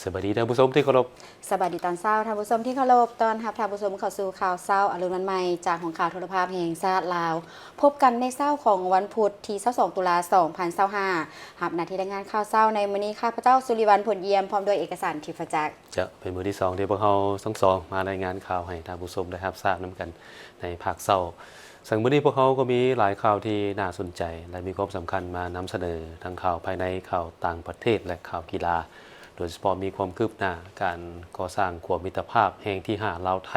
ສະບາຍດີທ່ານຜູ້ຊົມທີ່ເຄົາລົບ. ສະບາຍດີຕອນເຊົ້າ ທ່ານຜູ້ຊົມທີ່ເຄົາລົບ. ຕ້ອນຮັບທ່ານຜູ້ຊົມເຂົ້າສູ່ຂ່າວເຊົ້າອະລຸນວັນໃໝ່ ຈາກຫ້ອງຂ່າວໂທລະພາບແຫ່ງຊາດລາວ. ພົບກັນໃນເຊົ້າຂອງວັນພຸດທີຊາວສອງຕຸລາສອງພັນຊາວຫ້າ ຮັບໜ້າທີ່ລາຍງານຂ່າວເຊົ້າໃນມື້ນີ້ ຂ້າພະເຈົ້າ ສຸລິວັນ ພົນຢ້ຽມ ພ້ອມດ້ວຍເອກະສານ ທີ່ປະຈັກ. ຈະເປັນມື້ທີສອງທີ່ພວກເຮົາທັງສອງມາລາຍງານຂ່າວໃຫ້ທ່ານຜູ້ຊົມໄດ້ຮັບຊາບນຳກັນໃນພາກເຊົ້າ. ເຊິ່ງມື້ນີ້ພວກເຮົາກໍມີຫຼາຍຂ່າວທີ່ໜ້າສົນໃຈ ແລະ ມີຄວາມສຳຄັນມານຳສະເໜີ ທັງຂ່າວພາຍໃນ, ຂ່າວຕ່າງປະເທດ ແລະ ຂ່າວກິລາ. ໂດຍສະເພາະມີຄວາມຄືບໜ້າການກໍ່ສ້າງຂົວມິດຕະພາບແຫ່ງທີຫ້າ ລາວ-ໄທ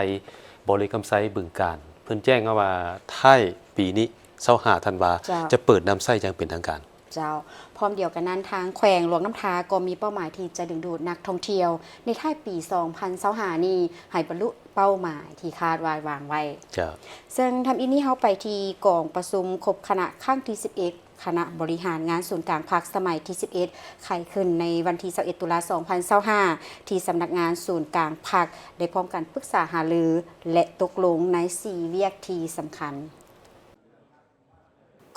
ບໍລິຄຳໄຊ ບຶງການ. ເພິ່ນແຈ້ງມາວ່າທ້າຍປີນີ້ ຊາວຫ້າທັນວາ ເຈົ້າ ຈະເປີດນຳໃຊ້ຢ່າງເປັນທາງການ. ເຈົ້າ. ພ້ອມດຽວກັນນັ້ນ ທາງແຂວງຫຼວງນ້ຳທາກໍມີເປົ້າໝາຍທີ່ຈະດຶງດູດນັກທ່ອງທ່ຽວໃນທ້າຍປີສອງພັນຊາວຫ້ານີ້ ໃຫ້ບັນລຸເປົ້າໝາຍທີ່ຄາດວ່າວາງໄວ້. ເຈົ້າ. ເຊິ່ງທຳອິດນີ້ເຮົາໄປທີ່ກອງປະຊຸມຄົບຄະນະຄັ້ງທີສິບເອັດ ຄະນະບໍລິຫານງານສູນກາງພັກສະໄໝທີສິບເອັດ ໄຂຂຶ້ນໃນວັນທີຊາວເອັດຕຸລາສອງພັນຊາວຫ້າ ທີ່ສຳນັກງານສູນກາງພັກ ໄດ້ພ້ອມກັນປຶກສາຫາລື ແລະ ຕົກລົງໃນສີ່ວຽກທີ່ສຳຄັນ.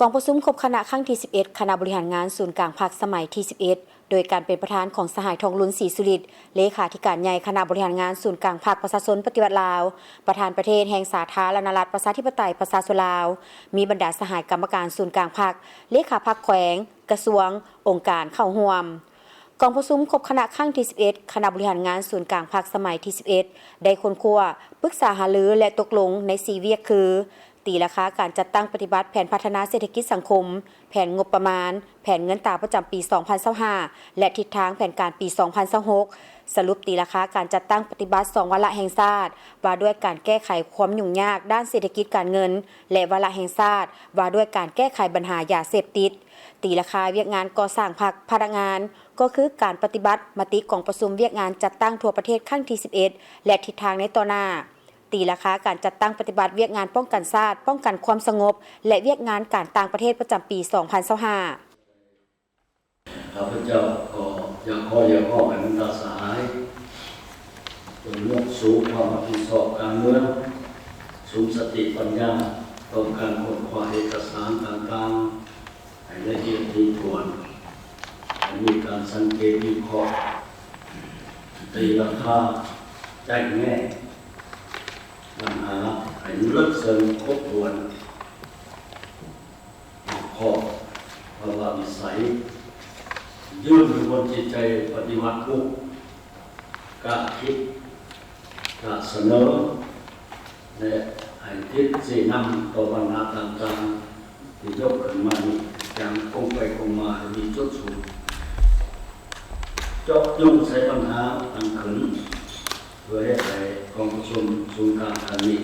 ກອງປະຊຸມຄົບຄະນະຄັ້ງທີສິບເອັດ ຄະນະບໍລິຫານງານສູນກາງພັກສະໄໝທີສິບເອັດ ໂດຍການເປັນປະທານຂອງສະຫາຍ ທອງລຸນ ສີສຸລິດ ເລຂາທິການໃຫຍ່ຄະນະບໍລິຫານງານສູນກາງພັກປະຊາຊົນປະຕິວັດລາວ, ປະທານປະເທດແຫ່ງສາທາລະນະລັດ ປະຊາທິປະໄຕ ປະຊາຊົນລາວ, ມີບັນດາສະຫາຍກຳມະການສູນກາງພັກ, ເລຂາພັກແຂວງ, ກະຊວງ, ອົງການເຂົ້າຮ່ວມ. ກອງປະຊຸມຄົບຄະນະຄັ້ງທີສິບເອັດ ຄະນະບໍລິຫານງານສູນກາງພັກສະໄໝທີສິບເອັດ ໄດ້ຄົ້ນຄວ້າ, ປຶກສາຫາລື ແລະ ຕົກລົງໃນສີ່ວຽກຄື: ຕີລາຄາການຈັດຕັ້ງປະຕິບັດແຜນພັດທະນາເສດຖະກິດສັງຄົມ, ແຜນງົບປະມານ, ແຜນເງິນຕາປະຈຳປີສອງພັນຊາວຫ້າ ແລະ ທິດທາງແຜນການປີສອງພັນຊາວຫົກ, ສະຫຼຸບຕີລາຄາການຈັດຕັ້ງປະຕິບັດສອງວາລະແຫ່ງຊາດ ວ່າດ້ວຍການແກ້ໄຂຄວາມຫຍຸ້ງຍາກດ້ານເສດຖະກິດການເງິນ ແລະ ວາລະແຫ່ງຊາດ ວ່າດ້ວຍການແກ້ໄຂບັນຫາຢາເສບຕິດ, ຕີລາຄາວຽກງານກໍ່ສ້າງພັກພະນັກງານ ກໍຄືການປະຕິບັດມະຕິກອງປະຊຸມວຽກງານຈັດຕັ້ງທົ່ວປະເທດຄັ້ງທີສິບເອັດ ແລະ ທິດທາງໃນຕໍ່ໜ້າ, ຕີລາຄາການຈັດຕັ້ງປະຕິບັດວຽກງານປ້ອງກັນຊາດ, ປ້ອງກັນຄວາມສະຫງົບ ແລະ ວຽກງານການຕ່າງປະເທດປະຈຳປີສອງພັນຊາວຫ້າ. ຂ້າພະເຈົ້າກໍຢາກຂໍຮຽກຮ້ອງໃຫ້ບັນດາສະຫາຍ ຈົ່ງຍົກສູງຄວາມຮັບຜິດຊອບການເມືອງ, ສຸມສະຕິປັນຍາຕໍ່ການຄົ້ນຄວ້າເອກະສານຕ່າງໆ ໃຫ້ລະອຽດຖີ່ຖ້ວນ, ໃຫ້ມີການສັງເກດວິເຄາະ, ຕີລາຄາ, ແຈ້ງແນງບັນຫາໃຫ້ມັນເລິກເຊິ່ງຄົບຖ້ວນ, ຮອບຄອບພາວະວິໄສ, ຢືນຢູ່ບົນຈິດໃຈປະຕິວັດບຸກ, ກ້າຄິດ, ກ້າສະເໜີ ແລະ ໃຫ້ທິດຊີ້ນຳຕໍ່ບັນຫາຕ່າງໆ ທີ່ຍົກຂຶ້ນມານີ້ ຢ່າງກົງໄປກົງມາໃຫ້ມີຈຸດສູນ, ເຈາະຈົງໃສ່ບັນຫາຕັ້ງຂຶ້ນ ເພື່ອເຮັດໃຫ້ກອງປະຊຸມສູນກາງຄັ້ງນີ້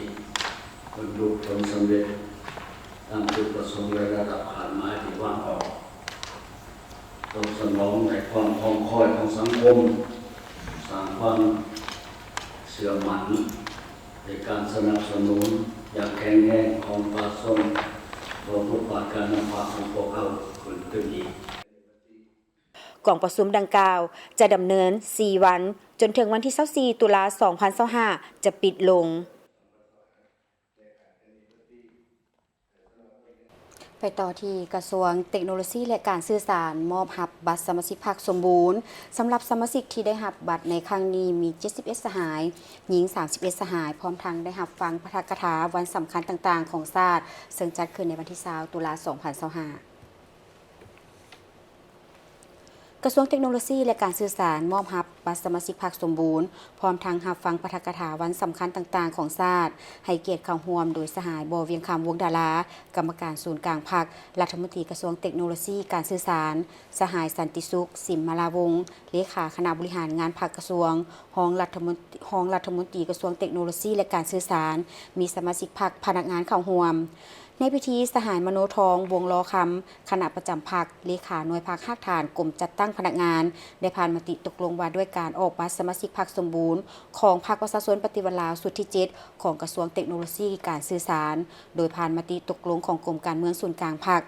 ບັນລຸຜົນສຳເລັດຕາມຈຸດປະສົງ ແລະ ລະດັບຄາດໝາຍທີ່ວາງອອກ. ຕອບສະໜອງໃຫ້ຄວາມຄອງຄອຍຂອງສັງຄົມ, ສ້າງຄວາມເຊື່ອໝັ້ນໃນການສະໜັບສະໜູນຢ່າງແຂງແຮງຂອງປະຊາຊົນ, ເພື່ອບົດບາດການນຳພາຂອງພວກເຮົາຂຶ້ນຕື່ມອີກ. ກອງປະຊຸມດັ່ງກ່າວຈະດຳເນີນສີ່ວັນ, ຈົນເຖິງວັນທີຊາວສີ່ຕຸລາສອງພັນຊາວຫ້າ ຈະປິດລົງ. ໄປຕໍ່ທີ່ກະຊວງເຕັກໂນໂລຊີ ແລະ ການສື່ສານ ມອບຮັບບັດສະມາຊິກພັກສົມບູນ. ສຳລັບສະມາຊິກທີ່ໄດ້ຮັບບັດໃນຄັ້ງນີ້ມີເຈັດສິບເອັດສະຫາຍ, ຍິງສາມສິບເອັດສະຫາຍ, ພ້ອມທັງໄດ້ຮັບຟັງປາຖະກະຖາວັນສຳຄັນຕ່າງໆຂອງຊາດ, ເຊິ່ງຈັດຂຶ້ນໃນວັນທີຊາວຕຸລາສອງພັນຊາວຫ້າ. ກະຊວງເຕັກໂນໂລຊີ ແລະ ການສື່ສານ ມອບຮັບບັດສະມາຊິກພັກສົມບູນ, ພ້ອມທັງຮັບຟັງປາຖະກະຖາວັນສຳຄັນຕ່າງໆຂອງຊາດ, ໃຫ້ກຽດເຂົ້າຮ່ວມໂດຍສະຫາຍ ບໍ່ ວຽງຄຳ ວົງດາລາ, ກຳມະການສູນກາງພັກ, ລັດຖະມົນຕີກະຊວງເຕັກໂນໂລຊີ ການສື່ສານ, ສະຫາຍ ສັນຕິສຸກ ສິມມະລາວົງ, ເລຂາຄະນະບໍລິຫານງານພັກກະຊວງ, ຮອງລັດຖະມົນ, ຮອງລັດຖະມົນຕີກະຊວງເຕັກໂນໂລຊີ ແລະ ການສື່ສານ, ມີສະມາຊິກພັກ, ພະນັກງານເຂົ້າຮ່ວມ. ໃນພິທີ ສະຫາຍ ມະໂນທອງ ວົງລໍຄຳ, ຄະນະປະຈຳພັກ, ເລຂາໜ່ວຍພັກຮາກຖານກົມຈັດຕັ້ງພະນັກງານ ໄດ້ຜ່ານມະຕິຕົກລົງວ່າດ້ວຍການອອກບັດສະມາຊິກພັກສົມບູນຂອງພັກປະຊາຊົນປະຕິວັດລາວຊຸດທີເຈັດ ຂອງກະຊວງເຕັກໂນໂລຊີການສື່ສານ, ໂດຍຜ່ານມະຕິຕົກລົງຂອງກົມການເມືອງສູນກາງພັກ.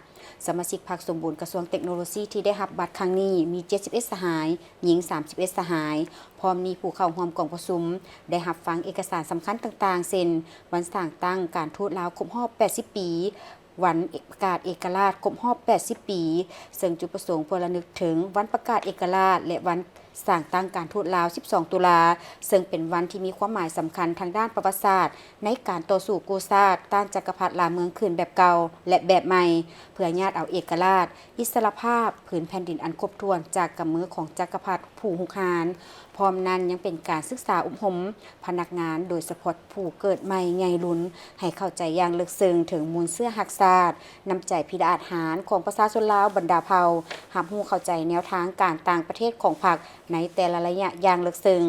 ສະມາຊິກພັກສົມບູນກະຊວງເຕັກໂນໂລຊີທີ່ໄດ້ຮັບບັດຄັ້ງນີ້ມີເຈັດສິບເອັດສະຫາຍ, ຍິງສາມສິບເອັດສະຫາຍ. ພ້ອມນີ້ຜູ້ເຂົ້າຮ່ວມກອງປະຊຸມໄດ້ຮັບຟັງເອກະສານສຳຄັນຕ່າງໆ ເຊັ່ນ ວັນສ້າງຕັ້ງການທູດລາວຄົບຮອບແປດສິບປີ, ວັນປະກາດເອກະລາດຄົບຮອບແປດສິບປີ, ເຊິ່ງຈຸດປະສົງເພື່ອລະນຶກເຖິງວັນປະກາດເອກະລາດ ແລະ ວັນ ສ້າງຕັ້ງການທູດລາວສິບສອງຕຸລາ ເຊິ່ງເປັນວັນທີ່ມີຄວາມໝາຍສຳຄັນທາງດ້ານປະຫວັດສາດ ໃນການຕໍ່ສູ້ກູ້ຊາດຕ້ານຈັກກະພັດລ່າເມືອງຂຶ້ນແບບເກົ່າ ແລະ ແບບໃໝ່ ເພື່ອຍາດເອົາເອກະລາດ, ອິດສະຫຼະພາບ, ພື້ນແຜ່ນດິນອັນຄົບຖ້ວນຈາກກຳມືຂອງຈັກກະພັດຜູ້ຮຸກຮານ. ພ້ອມນັ້ນຍັງເປັນການສຶກສາອົບຮົມພະນັກງານ, ໂດຍສະເພາະຜູ້ເກີດໃໝ່ໃຫຍ່ລຸນ ໃຫ້ເຂົ້າໃຈຢ່າງເລິກເຊິ່ງເຖິງມູນເຊື້ອຮັກຊາດ, ນ້ຳໃຈພິລະອາດຫານຂອງປະຊາຊົນລາວບັນດາເຜົ່າ, ຮັບຮູ້ເຂົ້າໃຈແນວທາງການຕ່າງປະເທດຂອງພັກໃນແຕ່ລະໄລຍະຢ່າງເລິກເຊິ່ງ,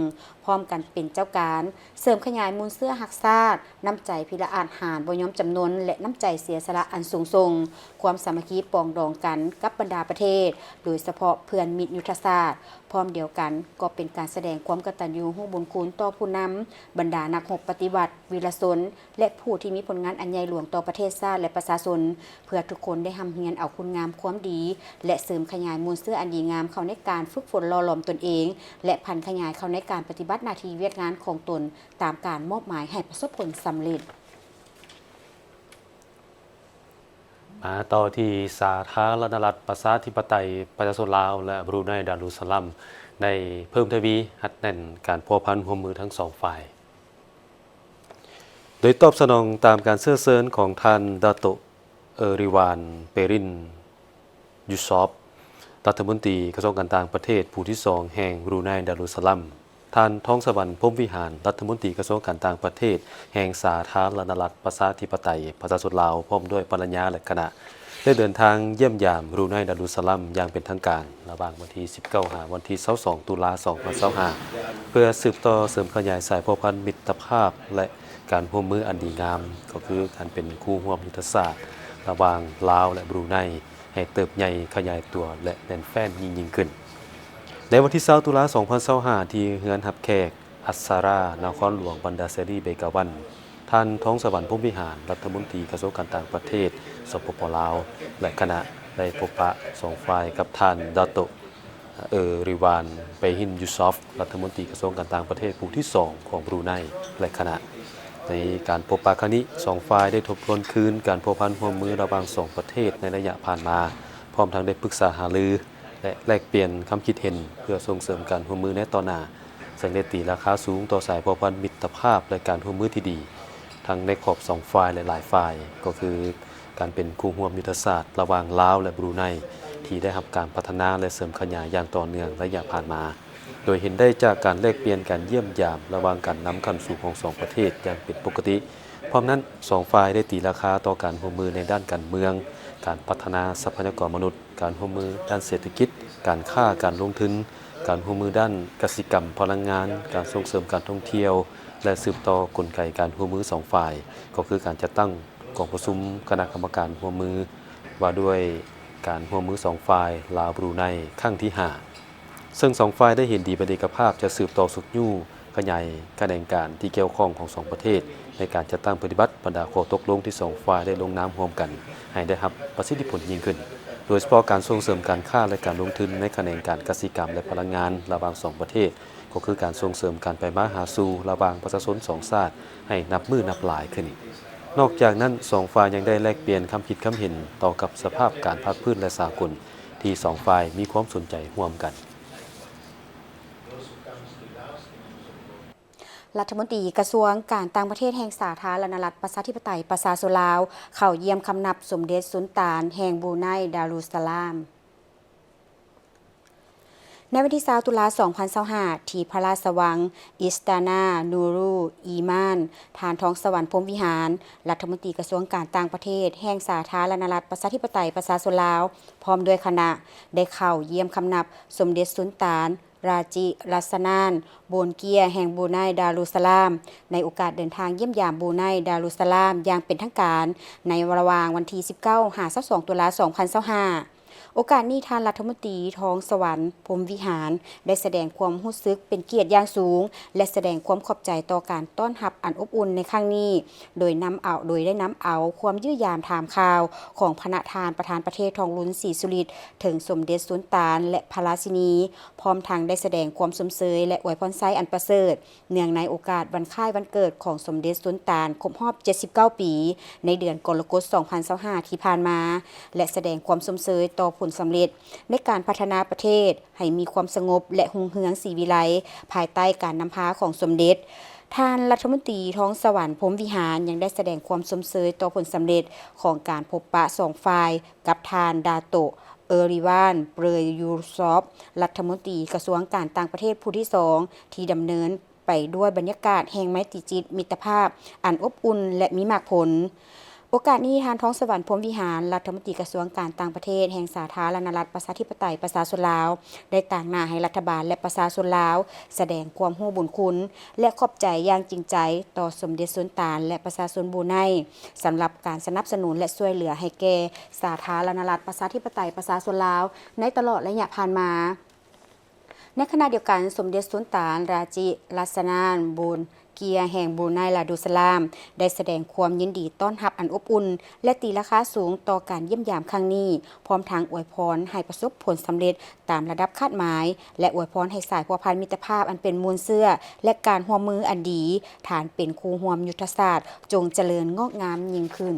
ພ້ອມກັນເປັນເຈົ້າການເສີມຂະຫຍາຍມູນເຊື້ອຮັກຊາດ, ນ້ຳໃຈພິລະອາດຫານບໍ່ຍອມຈຳນົນ ແລະ ນ້ຳໃຈເສຍສະຫຼະອັນສູງສົ່ງ, ຄວາມສາມັກຄີປອງດອງກັນກັບບັນດາປະເທດ, ໂດຍສະເພາະເພື່ອນມິດຍຸດທະສາດ. ພ້ອມດຽວກັນກໍເປັນການສະແດງຄວາມກະຕັນຍູຮູ້ບຸນຄຸນຕໍ່ຜູ້ນຳ, ບັນດານັກຮົບປະຕິວັດ, ວີລະຊົນ ແລະ ຜູ້ທີ່ມີຜົນງານອັນໃຫຍ່ຫຼວງຕໍ່ປະເທດຊາດ ແລະ ປະຊາຊົນ, ເພື່ອທຸກຄົນໄດ້ຮ່ຳຮຽນເອົາຄຸນງາມຄວາມດີ ແລະ ເສີມຂະຫຍາຍມູນເຊື້ອອັນດີງາມເຂົ້າໃນການຝຶກຝົນຫຼໍ່ຫຼອມຕົນເອງ ແລະ ຜັນຂະຫຍາຍເຂົ້າໃນການປະຕິບັດໜ້າທີ່ວຽກງານຂອງຕົນຕາມການມອບໝາຍໃຫ້ປະສົບຜົນສຳເລັດ. ມາຕໍ່ທີ່ສາທາລະນະລັດປະຊາທິປະໄຕປະຊາຊົນລາວ ແລະ ບຣູໄນດາລຸດສະລາມ ໄດ້ເພີ່ມທະວີຮັດແໜ້ນການພົວພັນຮ່ວມມືທັງສອງຝ່າຍ. ໂດຍຕອບສະໜອງຕາມການເຊື້ອເຊີນຂອງທ່ານ ດາໂຕະ ເອີຣິວານ ເປຣິນ ຢູຊອບ ລັດຖະມົນຕີກະຊວງການຕ່າງປະເທດຜູ້ທີສອງແຫ່ງບຣູໄນດາລຸດສະລາມ, ທ່ານ ທອງສະຫວັນ ພົມວິຫານ ລັດຖະມົນຕີກະຊວງການຕ່າງປະເທດແຫ່ງສາທາລະນະລັດປະຊາທິປະໄຕປະຊາຊົນລາວ ພ້ອມດ້ວຍພັນລະຍາ ແລະ ຄະນະ ໄດ້ເດີນທາງຢ້ຽມຢາມບຣູໄນດາລຸດສະລາມຢ່າງເປັນທາງການ ລະຫວ່າງວັນທີສິບເກົ້າ ຫາວັນທີຊາວສອງ ຕຸລາ ສອງພັນຊາວຫ້າ ເພື່ອສືບຕໍ່ເສີມຂະຫຍາຍສາຍພົວພັນມິດຕະພາບ ແລະ ການຮ່ວມມືອັນດີງາມ ກໍຄືການເປັນຄູ່ຮ່ວມຍຸດທະສາດລະຫວ່າງລາວ ແລະ ບຣູໄນ ໃຫ້ເຕີບໃຫຍ່ຂະຫຍາຍຕົວ ແລະ ແໜ້ນແຟ້ນຍິ່ງໆຂຶ້ນ. ໃນວັນທີຊາວ ຕຸລາ ສອງພັນຊາວຫ້າ ທີ່ເຮືອນຮັບແຂກອັດສາຣາ ນະຄອນຫຼວງບັນດາເຊລີ ເບກາວັນ, ທ່ານ ທອງສະຫວັນ ພົມວິຫານ ລັດຖະມົນຕີກະຊວງການຕ່າງປະເທດ ສປປ ລາວ ແລະ ຄະນະ ໄດ້ພົບປະສອງຝ່າຍກັບທ່ານ ດາໂຕະ ເອີຣິວານ ເປຮິນ ຢູຊອບ ລັດຖະມົນຕີກະຊວງການຕ່າງປະເທດຜູ້ທີສອງຂອງບຣູໄນ ແລະ ຄະນະ. ໃນການພົບປະຄັ້ງນີ້, ສອງຝ່າຍໄດ້ທົບທວນຄືນການພົວພັນຮ່ວມມືລະຫວ່າງສອງປະເທດໃນໄລຍະຜ່ານມາ, ພ້ອມທັງໄດ້ປຶກສາຫາລື ແລະ ແລກປ່ຽນຄຳຄິດເຫັນ ເພື່ອສົ່ງເສີມການຮ່ວມມືໃນຕໍ່ໜ້າ, ເຊິ່ງໄດ້ຕີລາຄາສູງຕໍ່ສາຍພົວພັນມິດຕະພາບ ແລະ ການຮ່ວມມືທີ່ດີ ທັງໃນຂອບສອງຝ່າຍ ແລະ ຫຼາຍຝ່າຍ, ກໍຄືການເປັນຄູ່ຮ່ວມຍຸດທະສາດລະຫວ່າງລາວ ແລະ ບຣູໄນ ທີ່ໄດ້ຮັບການພັດທະນາ ແລະ ເສີມຂະຫຍາຍຢ່າງຕໍ່ເນື່ອງໄລຍະຜ່ານມາ, ໂດຍເຫັນໄດ້ຈາກການແລກປ່ຽນການຢ້ຽມຢາມລະຫວ່າງການນຳຂັ້ນສູງຂອງສອງປະເທດຢ່າງເປັນປົກກະຕິ. ພ້ອມນັ້ນ, ສອງຝ່າຍໄດ້ຕີລາຄາຕໍ່ການຮ່ວມມືໃນດ້ານການເມືອງ, ການພັດທະນາຊັບພະຍາກອນມະນຸດ, ການຮ່ວມມືດ້ານເສດຖະກິດ, ການຄ້າ, ການລົງທຶນ, ການຮ່ວມມືດ້ານກະສິກຳ, ພະລັງງານ, ການສົ່ງເສີມການທ່ອງທ່ຽວ ແລະ ສືບຕໍ່ກົນໄກການຮ່ວມມືສອງຝ່າຍ, ກໍຄືການຈັດຕັ້ງກອງປະຊຸມຄະນະກຳມະການຮ່ວມມືວ່າດ້ວຍການຮ່ວມມືສອງຝ່າຍ ລາວ-ບຣູໄນ ຄັ້ງທີຫ້າ ເຊິ່ງສອງຝ່າຍໄດ້ເຫັນດີເປັນເອກະພາບຈະສືບຕໍ່ຊຸກຍູ້ຂະຫຍາຍຂະແໜງການທີ່ກ່ຽວຂ້ອງຂອງສອງປະເທດ ໃນການຈັດຕັ້ງປະຕິບັດບັນດາຂໍ້ຕົກລົງທີ່ສອງຝ່າຍໄດ້ລົງນາມຮ່ວມກັນໃຫ້ໄດ້ຮັບປະສິດທິຜົນຍິ່ງຂຶ້ນ, ໂດຍສະເພາະການສົ່ງເສີມການຄ້າ ແລະ ການລົງທຶນໃນຂະແໜງການກະສິກຳ ແລະ ພະລັງງານລະຫວ່າງສອງປະເທດ, ກໍຄືການສົ່ງເສີມການໄປມາຫາສູ່ລະຫວ່າງປະຊາຊົນສອງຊາດໃຫ້ນັບມື້ນັບຫຼາຍຂຶ້ນ. ນອກຈາກນັ້ນ, ສອງຝ່າຍຍັງໄດ້ແລກປ່ຽນຄຳຄິດຄຳເຫັນຕໍ່ກັບສະພາບການພາກພື້ນ ແລະ ສາກົນ ທີ່ສອງຝ່າຍມີຄວາມສົນໃຈຮ່ວມກັນ. ລັດຖະມົນຕີກະຊວງການຕ່າງປະເທດແຫ່ງສາທາລະນະລັດປະຊາທິປະໄຕປະຊາຊົນລາວ ເຂົ້າຢ້ຽມຄຳນັບສົມເດັດສຸນຕານແຫ່ງບຣູໄນດາລຸດສະລາມ. ໃນວັນທີຊາວ ຕຸລາ ສອງພັນຊາວຫ້າ ທີ່ພະລາຊະວັງ ອິສຕານາ ນູຣູ ອີມານ, ທ່ານ ທອງສະຫວັນ ພົມວິຫານ ລັດຖະມົນຕີກະຊວງການຕ່າງປະເທດແຫ່ງສາທາລະນະລັດປະຊາທິປະໄຕປະຊາຊົນລາວ ພ້ອມດ້ວຍຄະນະ ໄດ້ເຂົ້າຢ້ຽມຄຳນັບສົມເດັດສຸນຕານ ຣາຈິລັດສະນານ ໂບນເກຍ ແຫ່ງບຣູໄນດາລຸດສະລາມ ໃນໂອກາດເດີນທາງຢ້ຽມຢາມບຣູໄນດາລຸດສະລາມຢ່າງເປັນທາງການ ໃນລະຫວ່າງວັນທີສິບເກົ້າ ຫາ ຊາວສອງ ຕຸລາ ສອງພັນຊາວຫ້າ. ໂອກາດນີ້ ທ່ານລັດຖະມົນຕີ ທອງສະຫວັນ ພົມວິຫານ ໄດ້ສະແດງຄວາມຮູ້ສຶກເປັນກຽດຢ່າງສູງ ແລະ ສະແດງຄວາມຂອບໃຈຕໍ່ການຕ້ອນຮັບອັນອົບອຸ່ນໃນຄັ້ງນີ້ ໂດຍນຳເອົາ, ໂດຍໄດ້ນຳເອົາຄວາມຢ້ຽມຢາມຖາມຂ່າວຂອງພະນະທ່ານປະທານປະເທດ ທອງລຸນ ສີສຸລິດ ເຖິງສົມເດັດສຸນຕານ ແລະ ພະລາຊິນີ, ພ້ອມທັງໄດ້ສະແດງຄວາມຊົມເຊີຍ ແລະ ອວຍພອນໄຊອັນປະເສີດ ເນື່ອງໃນໂອກາດວັນຄ້າຍວັນເກີດຂອງສົມເດັດສຸນຕານຄົບຮອບເຈັດສິບເກົ້າປີ ໃນເດືອນກໍລະກົດ ສອງພັນຊາວຫ້າ ທີ່ຜ່ານມາ ແລະ ສະແດງຄວາມຊົມເຊີຍຕໍ່ຜົນ ນສຳເລັດໃນການພັດທະນາປະເທດໃຫ້ມີຄວາມສະຫງົບ ແລະ ຮຸ່ງເຮືອງສີວິໄລ ພາຍໃຕ້ການນຳພາຂອງສົມເດັດ. ທ່ານລັດຖະມົນຕີ ທອງສະຫວັນ ພົມວິຫານ ຍັງໄດ້ສະແດງຄວາມຊົມເຊີຍຕໍ່ຜົນສຳເລັດຂອງການພົບປະສອງຝ່າຍ ກັບທ່ານ ດາໂຕະ ເອີຣິວານ ເບຣຢູຊອບ ລັດຖະມົນຕີກະຊວງການຕ່າງປະເທດຜູ້ທີສອງ ທີ່ດຳເນີນໄປດ້ວຍບັນຍາກາດແຫ່ງໄມຕີຈິດມິດຕະພາບອັນອົບອຸ່ນ ແລະ ມີໝາກຜົນ. ໂອກາດນີ້ ທ່ານ ທອງສະຫວັນ ພົມວິຫານ ລັດຖະມົນຕີກະຊວງການຕ່າງປະເທດແຫ່ງສາທາລະນະລັດ ປະຊາທິປະໄຕ ປະຊາຊົນລາວ ໄດ້ຕາງໜ້າໃຫ້ລັດຖະບານ ແລະ ປະຊາຊົນລາວ ສະແດງຄວາມຮູ້ບຸນຄຸນ ແລະ ຂອບໃຈຢ່າງຈິງໃຈຕໍ່ສົມເດັດສຸນຕານ ແລະ ປະຊາຊົນບຣູໄນ ສຳລັບການສະໜັບສະໜູນ ແລະ ຊ່ວຍເຫຼືອໃຫ້ແກ່ສາທາລະນະລັດ ປະຊາທິປະໄຕ ປະຊາຊົນລາວ ໃນຕະຫຼອດໄລຍະຜ່ານມາ. ໃນຂະນະດຽວກັນ, ສົມເດັດສຸນຕານ ຣາຈິ ລັດຊະນານ ບູນເກຍ ແຫ່ງບຣູໄນ ດາຣຸດສະລາມ ໄດ້ສະແດງຄວາມຍິນດີຕ້ອນຮັບອັນອົບອຸ່ນ ແລະ ຕີລາຄາສູງຕໍ່ການຢ້ຽມຢາມຄັ້ງນີ້, ພ້ອມທັງອວຍພອນໃຫ້ປະສົບຜົນສຳເລັດຕາມລະດັບຄາດໝາຍ ແລະ ອວຍພອນໃຫ້ສາຍພົວພັນມິດຕະພາບອັນເປັນມູນເຊື້ອ ແລະ ການຮ່ວມມືອັນດີ, ຖານເປັນຄູ່ຮ່ວມຍຸດທະສາດ ຈົ່ງຈະເລີນງອກງາມຍິ່ງຂຶ້ນ.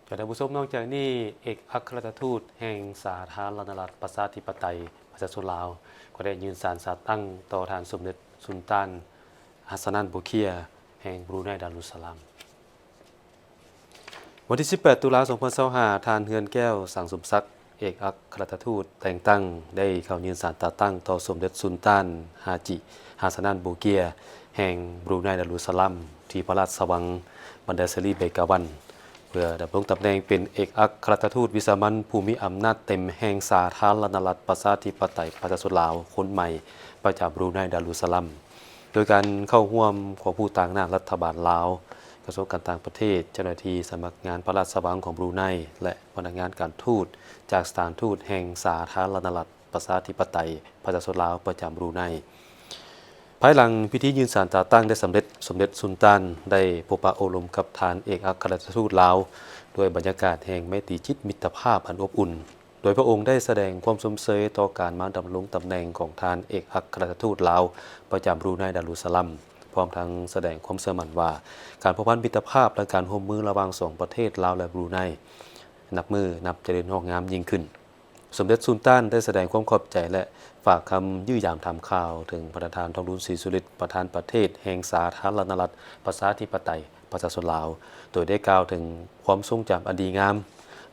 ທ່ານຜູ້ຊົມ, ນອກຈາກນີ້, ເອກອັກຄະລັດຖະທູດແຫ່ງສາທາລະນະລັດ ປະຊາທິປະໄຕ ປະຊາຊົນລາວ ກໍໄດ້ຍື່ນສານຕາຕັ້ງຕໍ່ທ່ານສົມເດັດສຸນຕານ ຮັດຊະນານ ບູເຄຍ ແຫ່ງບຣູໄນ ດາຣຸດສະລາມ. ວັນທີສິບແປດ ຕຸລາ ສອງພັນຊາວຫ້າ, ທ່ານ ເຮືອນແກ້ວ ສັງສົມສັກ ເອກອັກຄະລັດຖະທູດແຕ່ງຕັ້ງ ໄດ້ເຂົ້າຍື່ນສານຕາຕັ້ງຕໍ່ສົມເດັດສຸນຕານ ຮາຈິ ຮັດຊະນານ ບູເກຍ ແຫ່ງບຣູໄນ ດາຣຸດສະລາມ ທີ່ພະລາຊະວັງ ບັນດາເຊລີ ເບກາວັນ ເພື່ອດຳລົງຕຳແໜ່ງເປັນເອກອັກຄະລັດຖະທູດວິສາມັນຜູ້ມີອຳນາດເຕັມແຫ່ງສາທາລະນະລັດ ປະຊາທິປະໄຕ ປະຊາຊົນລາວ ຄົນໃໝ່ ປະຈຳບຣູໄນ ດາຣຸດສະລາມ. ໂດຍການເຂົ້າຮ່ວມຂອງຜູ້ຕາງໜ້າລັດຖະບານລາວ, ກະຊວງການຕ່າງປະເທດ, ເຈົ້າໜ້າທີ່ສຳນັກງານພະລາຊະວັງຂອງບຣູໄນ ແລະ ພະນັກງານການທູດຈາກສະຖານທູດແຫ່ງສາທາລະນະລັດ ປະຊາທິປະໄຕ ປະຊາຊົນລາວ ປະຈຳບຣູໄນ. ພາຍຫຼັງພິທີຍື່ນສານຕາຕັ້ງໄດ້ສຳເລັດ, ສົມເດັດສຸນຕານໄດ້ພົບປະໂອ້ລົມກັບທ່ານເອກອັກຄະລັດຖະທູດລາວ ດ້ວຍບັນຍາກາດແຫ່ງໄມຕີຈິດມິດຕະພາບອັນອົບອຸ່ນ. ໂດຍພະອົງໄດ້ສະແດງຄວາມຊົມເຊີຍຕໍ່ການມາດຳລົງຕຳແໜ່ງຂອງທ່ານເອກອັກຄະລັດຖະທູດລາວປະຈຳບຣູໄນ ດາຣຸດສະລາມ, ພ້ອມທັງສະແດງຄວາມເຊື່ອໝັ້ນວ່າ ການພົວພັນມິດຕະພາບ ແລະ ການຮ່ວມມືລະຫວ່າງສອງປະເທດລາວ ແລະ ບຣູໄນ ນັບມື້ນັບຈະເລີນງອກງາມຍິ່ງຂຶ້ນ. ສົມເດັດສຸນຕານໄດ້ສະແດງຄວາມຂອບໃຈ ແລະ ຝາກຄຳຢ້ຽມຢາມຖາມຂ່າວເຖິງພະນະທ່ານ ທອງລຸນ ສີສຸລິດ ປະທານປະເທດແຫ່ງສາທາລະນະລັດ ປະຊາທິປະໄຕ ປະຊາຊົນລາວ, ໂດຍໄດ້ກ່າວເຖິງຄວາມຊົງຈຳອັນດີງາມ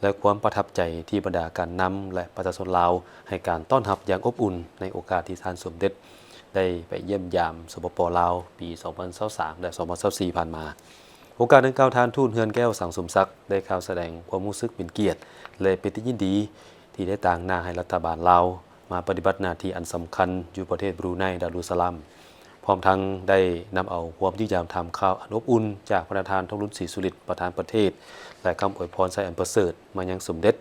ແລະ ຄວາມປະທັບໃຈທີ່ບັນດາການນຳ ແລະ ປະຊາຊົນລາວໃຫ້ການຕ້ອນຮັບຢ່າງອົບອຸ່ນໃນໂອກາດທີ່ທ່ານສົມເດັດໄດ້ໄປຢ້ຽມຢາມ ສປປ ລາວ ປີສອງພັນຊາວສາມ ແລະ ສອງພັນຊາວສີ່ ຜ່ານມາ. ໂອກາດດັ່ງກ່າວ, ທ່ານທູດ ເຮືອນແກ້ວ ສັງສົມສັກ ໄດ້ກ່າວສະແດງຄວາມຮູ້ສຶກເປັນກຽດ ແລະ ປິຕິຍິນດີ ທີ່ໄດ້ຕາງໜ້າໃຫ້ລັດຖະບານລາວມາປະຕິບັດໜ້າທີ່ອັນສຳຄັນຢູ່ປະເທດບຣູໄນ ດາຣຸດສະລາມ, ພ້ອມທັງໄດ້ນຳເອົາຄວາມຢ້ຽມຢາມຖາມຂ່າວອັນອົບອຸ່ນຈາກພະນະທ່ານ ທອງລຸນ ສີສຸລິດ ປະທານປະເທດ ແລະ ຄຳອວຍພອນໄຊອັນປະເສີດມາຍັງສົມເດັດ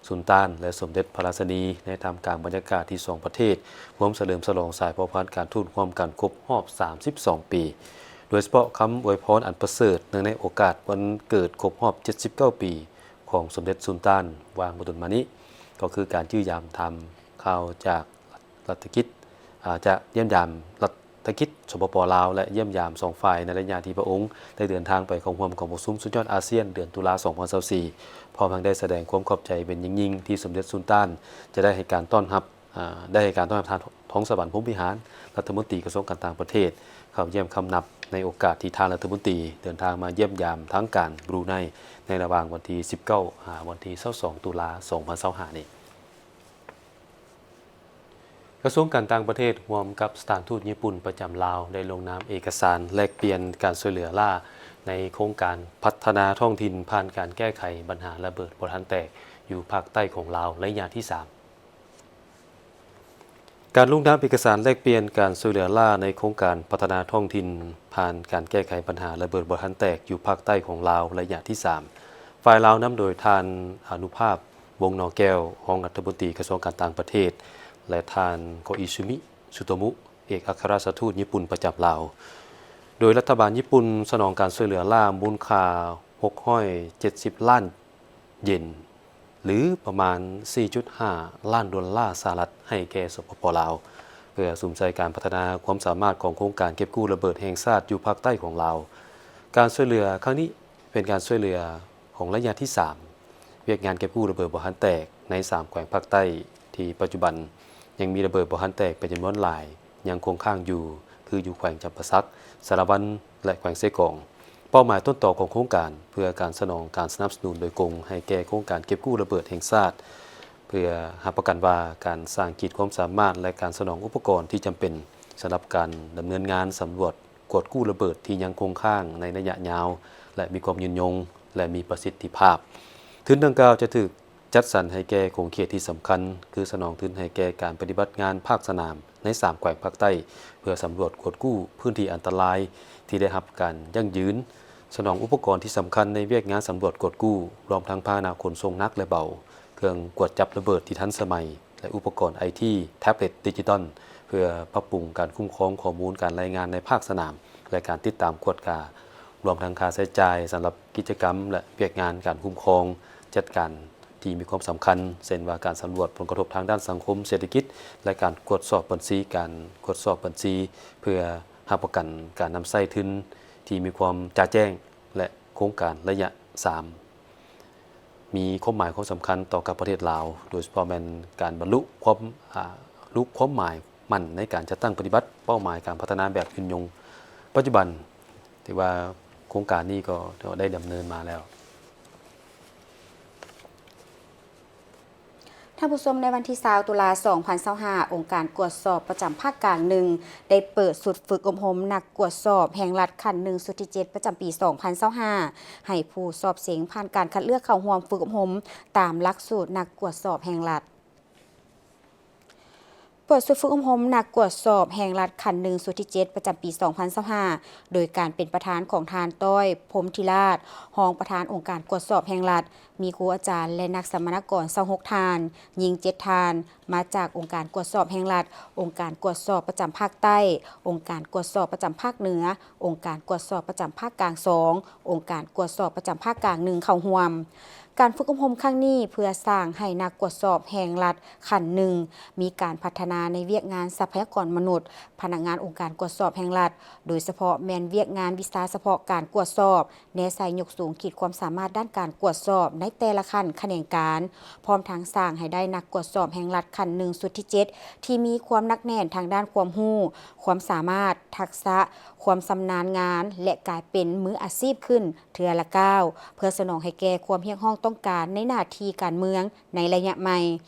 ສຸນຕານ ແລະ ສົມເດັດພະລາຊິນີ ໃນທ່າມກາງບັນຍາກາດທີ່ສອງປະເທດຮ່ວມສະເຫຼີມສະຫຼອງສາຍພົວພັນການທູດຮ່ວມກັນຄົບຮອບສາມສິບສອງປີ, ໂດຍສະເພາະຄຳອວຍພອນອັນປະເສີດເນື່ອງໃນໂອກາດວັນເກີດຄົບຮອບເຈັດສິບເກົ້າປີ ຂອງສົມເດັດສຸນຕານ ຫວ່າງບໍ່ດົນມານີ້ ກໍຄືການຢ້ຽມຢາມຖາມຂ່າວຈາກລັດຖະກິດ ອາ ຈາກຢ້ຽມຢາມລັດຖະກິດ ສປປ ລາວ ແລະ ຢ້ຽມຢາມສອງຝ່າຍໃນໄລຍະທີ່ພະອົງໄດ້ເດີນທາງໄປເຂົ້າຮ່ວມກອງປະຊຸມສຸດຍອດອາຊຽນເດືອນຕຸລາ ສອງພັນຊາວສີ່ ພ້ອມທັງໄດ້ສະແດງຄວາມຂອບໃຈເປັນຢ່າງຍິ່ງທີ່ສົມເດັດສຸນຕານຈະໄດ້ໃຫ້ການຕ້ອນຮັບ ອາ ໄດ້ໃຫ້ການຕ້ອນຮັບທ່ານ ທອງສະຫວັນ ພົມວິຫານ ລັດຖະມົນຕີກະຊວງການຕ່າງປະເທດ ເຂົ້າຢ້ຽມຄຳນັບໃນໂອກາດທີ່ທ່ານລັດຖະມົນຕີເດີນທາງມາຢ້ຽມຢາມທາງການບຣູໄນ ໃນລະຫວ່າງວັນທີສິບເກົ້າ ຫາ ວັນທີຊາວສອງ ຕຸລາ ສອງພັນຊາວຫ້ານີ້. ກະຊວງການຕ່າງປະເທດຮ່ວມກັບສະຖານທູດຍີ່ປຸ່ນປະຈຳລາວ ໄດ້ລົງນາມເອກະສານແລກປ່ຽນການຊ່ວຍເຫຼືອລ້າໃນໂຄງການພັດທະນາທ້ອງຖິ່ນ ຜ່ານການແກ້ໄຂບັນຫາລະເບີດບໍ່ທັນແຕກ ຢູ່ພາກໃຕ້ຂອງລາວໄລຍະທີສາມ. ການລົງນາມເອກະສານແລກປ່ຽນການຊ່ວຍເຫຼືອລ້າໃນໂຄງການພັດທະນາທ້ອງຖິ່ນ ຜ່ານການແກ້ໄຂບັນຫາລະເບີດບໍ່ທັນແຕກຢູ່ພາກໃຕ້ຂອງລາວໄລຍະທີສາມ, ຝ່າຍລາວນຳໂດຍທ່ານ ອານຸພາບ ວົງໜໍແກ້ວ ຮອງລັດຖະມົນຕີກະຊວງການຕ່າງປະເທດ ແລະ ທ່ານ ໂກອິຊະມິ ສຸໂຕມຸ ເອກອັກຄະລັດຖະທູດຍີ່ປຸ່ນປະຈຳລາວ, ໂດຍລັດຖະບານຍີ່ປຸ່ນສະໜອງການຊ່ວຍເຫຼືອລ້າມູນຄ່າຫົກຮ້ອຍເຈັດສິບລ້ານ ເຢນ ຫຼື ປະມານສີ່ຈຸດຫ້າລ້ານໂດລາສະຫະລັດ ໃຫ້ແກ່ ສປປ ລາວ ເພື່ອສຸມໃສ່ການພັດທະນາຄວາມສາມາດຂອງໂຄງການເກັບກູ້ລະເບີດແຫ່ງຊາດຢູ່ພາກໃຕ້ຂອງລາວ. ການຊ່ວຍເຫຼືອຄັ້ງນີ້ເປັນການຊ່ວຍເຫຼືອຂອງໄລຍະທີສາມ ວຽກງານເກັບກູ້ລະເບີດບໍ່ທັນແຕກໃນສາມແຂວງພາກໃຕ້ ທີ່ປັດຈຸບັນຍັງມີລະເບີດບໍ່ທັນແຕກເປັນຈຳນວນຫຼາຍ ຍັງຄົງຄ້າງຢູ່ ຄືຢູ່ແຂວງຈຳປາສັກ, ສາລະວັນ ແລະ ແຂວງເຊກອງ. ເປົ້າໝາຍຕົ້ນຕໍຂອງໂຄງການ ເພື່ອການສະໜອງການສະໜັບສະໜູນໂດຍກົງໃຫ້ແກ່ໂຄງການເກັບກູ້ລະເບີດແຫ່ງຊາດ ເພື່ອຮັບປະກັນວ່າການສ້າງຂີດຄວາມສາມາດ ແລະ ການສະໜອງອຸປະກອນທີ່ຈຳເປັນສຳລັບການດຳເນີນງານສຳຫຼວດກວດກູ້ລະເບີດທີ່ຍັງຄົງຄ້າງໃນໄລຍະຍາວ ແລະ ມີຄວາມຍືນຍົງ ແລະ ມີປະສິດທິພາບ. ທຶນດັ່ງກ່າວຈະຖືກ ຈັດສັນໃຫ້ແກ່ຂົງເຂດທີ່ສຳຄັນ ຄືສະໜອງທຶນໃຫ້ແກ່ການປະຕິບັດງານພາກສະໜາມໃນສາມແຂວງພາກໃຕ້ ເພື່ອສຳຫຼວດກວດກູ້ພື້ນທີ່ອັນຕະລາຍທີ່ໄດ້ຮັບການຢັ້ງຢືນ, ສະໜອງອຸປະກອນທີ່ສຳຄັນໃນວຽກງານສຳຫຼວດກວດກູ້, ລວມທັງພາຫະນະຂົນສົ່ງໜັກ ແລະ ເບົາ, ເຄື່ອງກວດຈັບລະເບີດທີ່ທັນສະໄໝ ແລະ ອຸປະກອນໄອທີ, ແທັບເລັດ, ດິຈິຕອນ ເພື່ອປັບປຸງການຄຸ້ມຄອງຂໍ້ມູນການລາຍງານໃນພາກສະໜາມ ແລະ ການຕິດຕາມກວດກາ, ລວມທັງຄ່າໃຊ້ຈ່າຍສຳລັບກິດຈະກຳ ແລະ ວຽກງານການຄຸ້ມຄອງຈັດການ ທີ່ມີຄວາມສຳຄັນ ເຊັ່ນວ່າການສຳຫຼວດຜົນກະທົບທາງດ້ານສັງຄົມເສດຖະກິດ ແລະ ການກວດສອບບັນຊີ, ການກວດສອບບັນຊີ ເພື່ອຮັບປະກັນການນຳໃຊ້ທຶນທີ່ມີຄວາມຈະແຈ້ງ ແລະ ໂຄງການໄລຍະສາມ ມີຄວາມໝາຍຄວາມສຳຄັນຕໍ່ກັບປະເທດລາວ, ໂດຍສະເພາະແມ່ນການບັນລຸຄວາມ, ອາ, ລຸຄວາມໝາຍໝັ້ນໃນການຈັດຕັ້ງປະຕິບັດເປົ້າໝາຍການພັດທະນາແບບຍືນຍົງ. ປັດຈຸບັນ ຖືວ່າໂຄງການນີ້ກໍໄດ້ດຳເນີນມາແລ້ວ. ທ່ານຜູ້ຊົມ, ໃນວັນທີຊາວ ຕຸລາ ສອງພັນຊາວຫ້າ ອົງການກວດສອບປະຈຳພາກກາງໜຶ່ງ ໄດ້ເປີດຊຸດຝຶກອົບຮົມນັກກວດສອບແຫ່ງລັດຂັ້ນໜຶ່ງ ຊຸດທີເຈັດ ປະຈຳປີ ສອງພັນຊາວຫ້າ ໃຫ້ຜູ້ສອບເສັງຜ່ານການຄັດເລືອກເຂົ້າຮ່ວມຝຶກອົບຮົມຕາມຫຼັກສູດນັກກວດສອບແຫ່ງລັດ. ເປີດຊຸດຝຶກອົບຮົມນັກກວດສອບແຫ່ງລັດຂັ້ນໜຶ່ງ ຊຸດທີເຈັດ ປະຈຳປີ ສອງພັນຊາວຫ້າ ໂດຍການເປັນປະທານຂອງທ່ານ ຕ້ອຍ ພົມທິລາດ ຮອງປະທານອົງການກວດສອບແຫ່ງລັດ, ມີຄູອາຈານ ແລະ ນັກສຳມະນາກອນ ຊາວຫົກທ່ານ, ຍິງເຈັດທ່ານ, ມາຈາກອົງການກວດສອບແຫ່ງລັດ, ອົງການກວດສອບປະຈຳພາກໃຕ້, ອົງການກວດສອບປະຈຳພາກເໜືອ, ອົງການກວດສອບປະຈຳພາກກາງສອງ, ອົງການກວດສອບປະຈຳພາກກາງໜຶ່ງ ເຂົ້າຮ່ວມ. ການຝຶກອົບຮົມຄັ້ງນີ້ເພື່ອສ້າງໃຫ້ນັກກວດສອບແຫ່ງລັດຂັ້ນໜຶ່ງ ມີການພັດທະນາໃນວຽກງານຊັບພະຍາກອນມະນຸດ, ພະນັກງານອົງການກວດສອບແຫ່ງລັດ, ໂດຍສະເພາະແມ່ນວຽກງານວິຊາສະເພາະການກວດສອບ, ແນໃສ່ຍົກສູງຂີດຄວາມສາມາດດ້ານການກວດສອບໃນແຕ່ລະຂັ້ນຂະແໜງການ, ພ້ອມທັງສ້າງໃຫ້ໄດ້ນັກກວດສອບແຫ່ງລັດຂັ້ນໜຶ່ງ ຊຸດທີເຈັດ ທີ່ມີຄວາມໜັກແໜ້ນທາງດ້ານຄວາມຮູ້, ຄວາມສາມາດ, ທັກສະ, ຄວາມຊຳນານງານ ແລະ ກາຍເປັນມືອາຊີບຂຶ້ນເທື່ອລະກ້າວ, ເພື່ອສະໜອງໃຫ້ແກ່ຄວາມຮຽກຮ້ອງຕ້ອງການໃນໜ້າທີ່ການເມືອງໃນໄລຍະໃໝ່,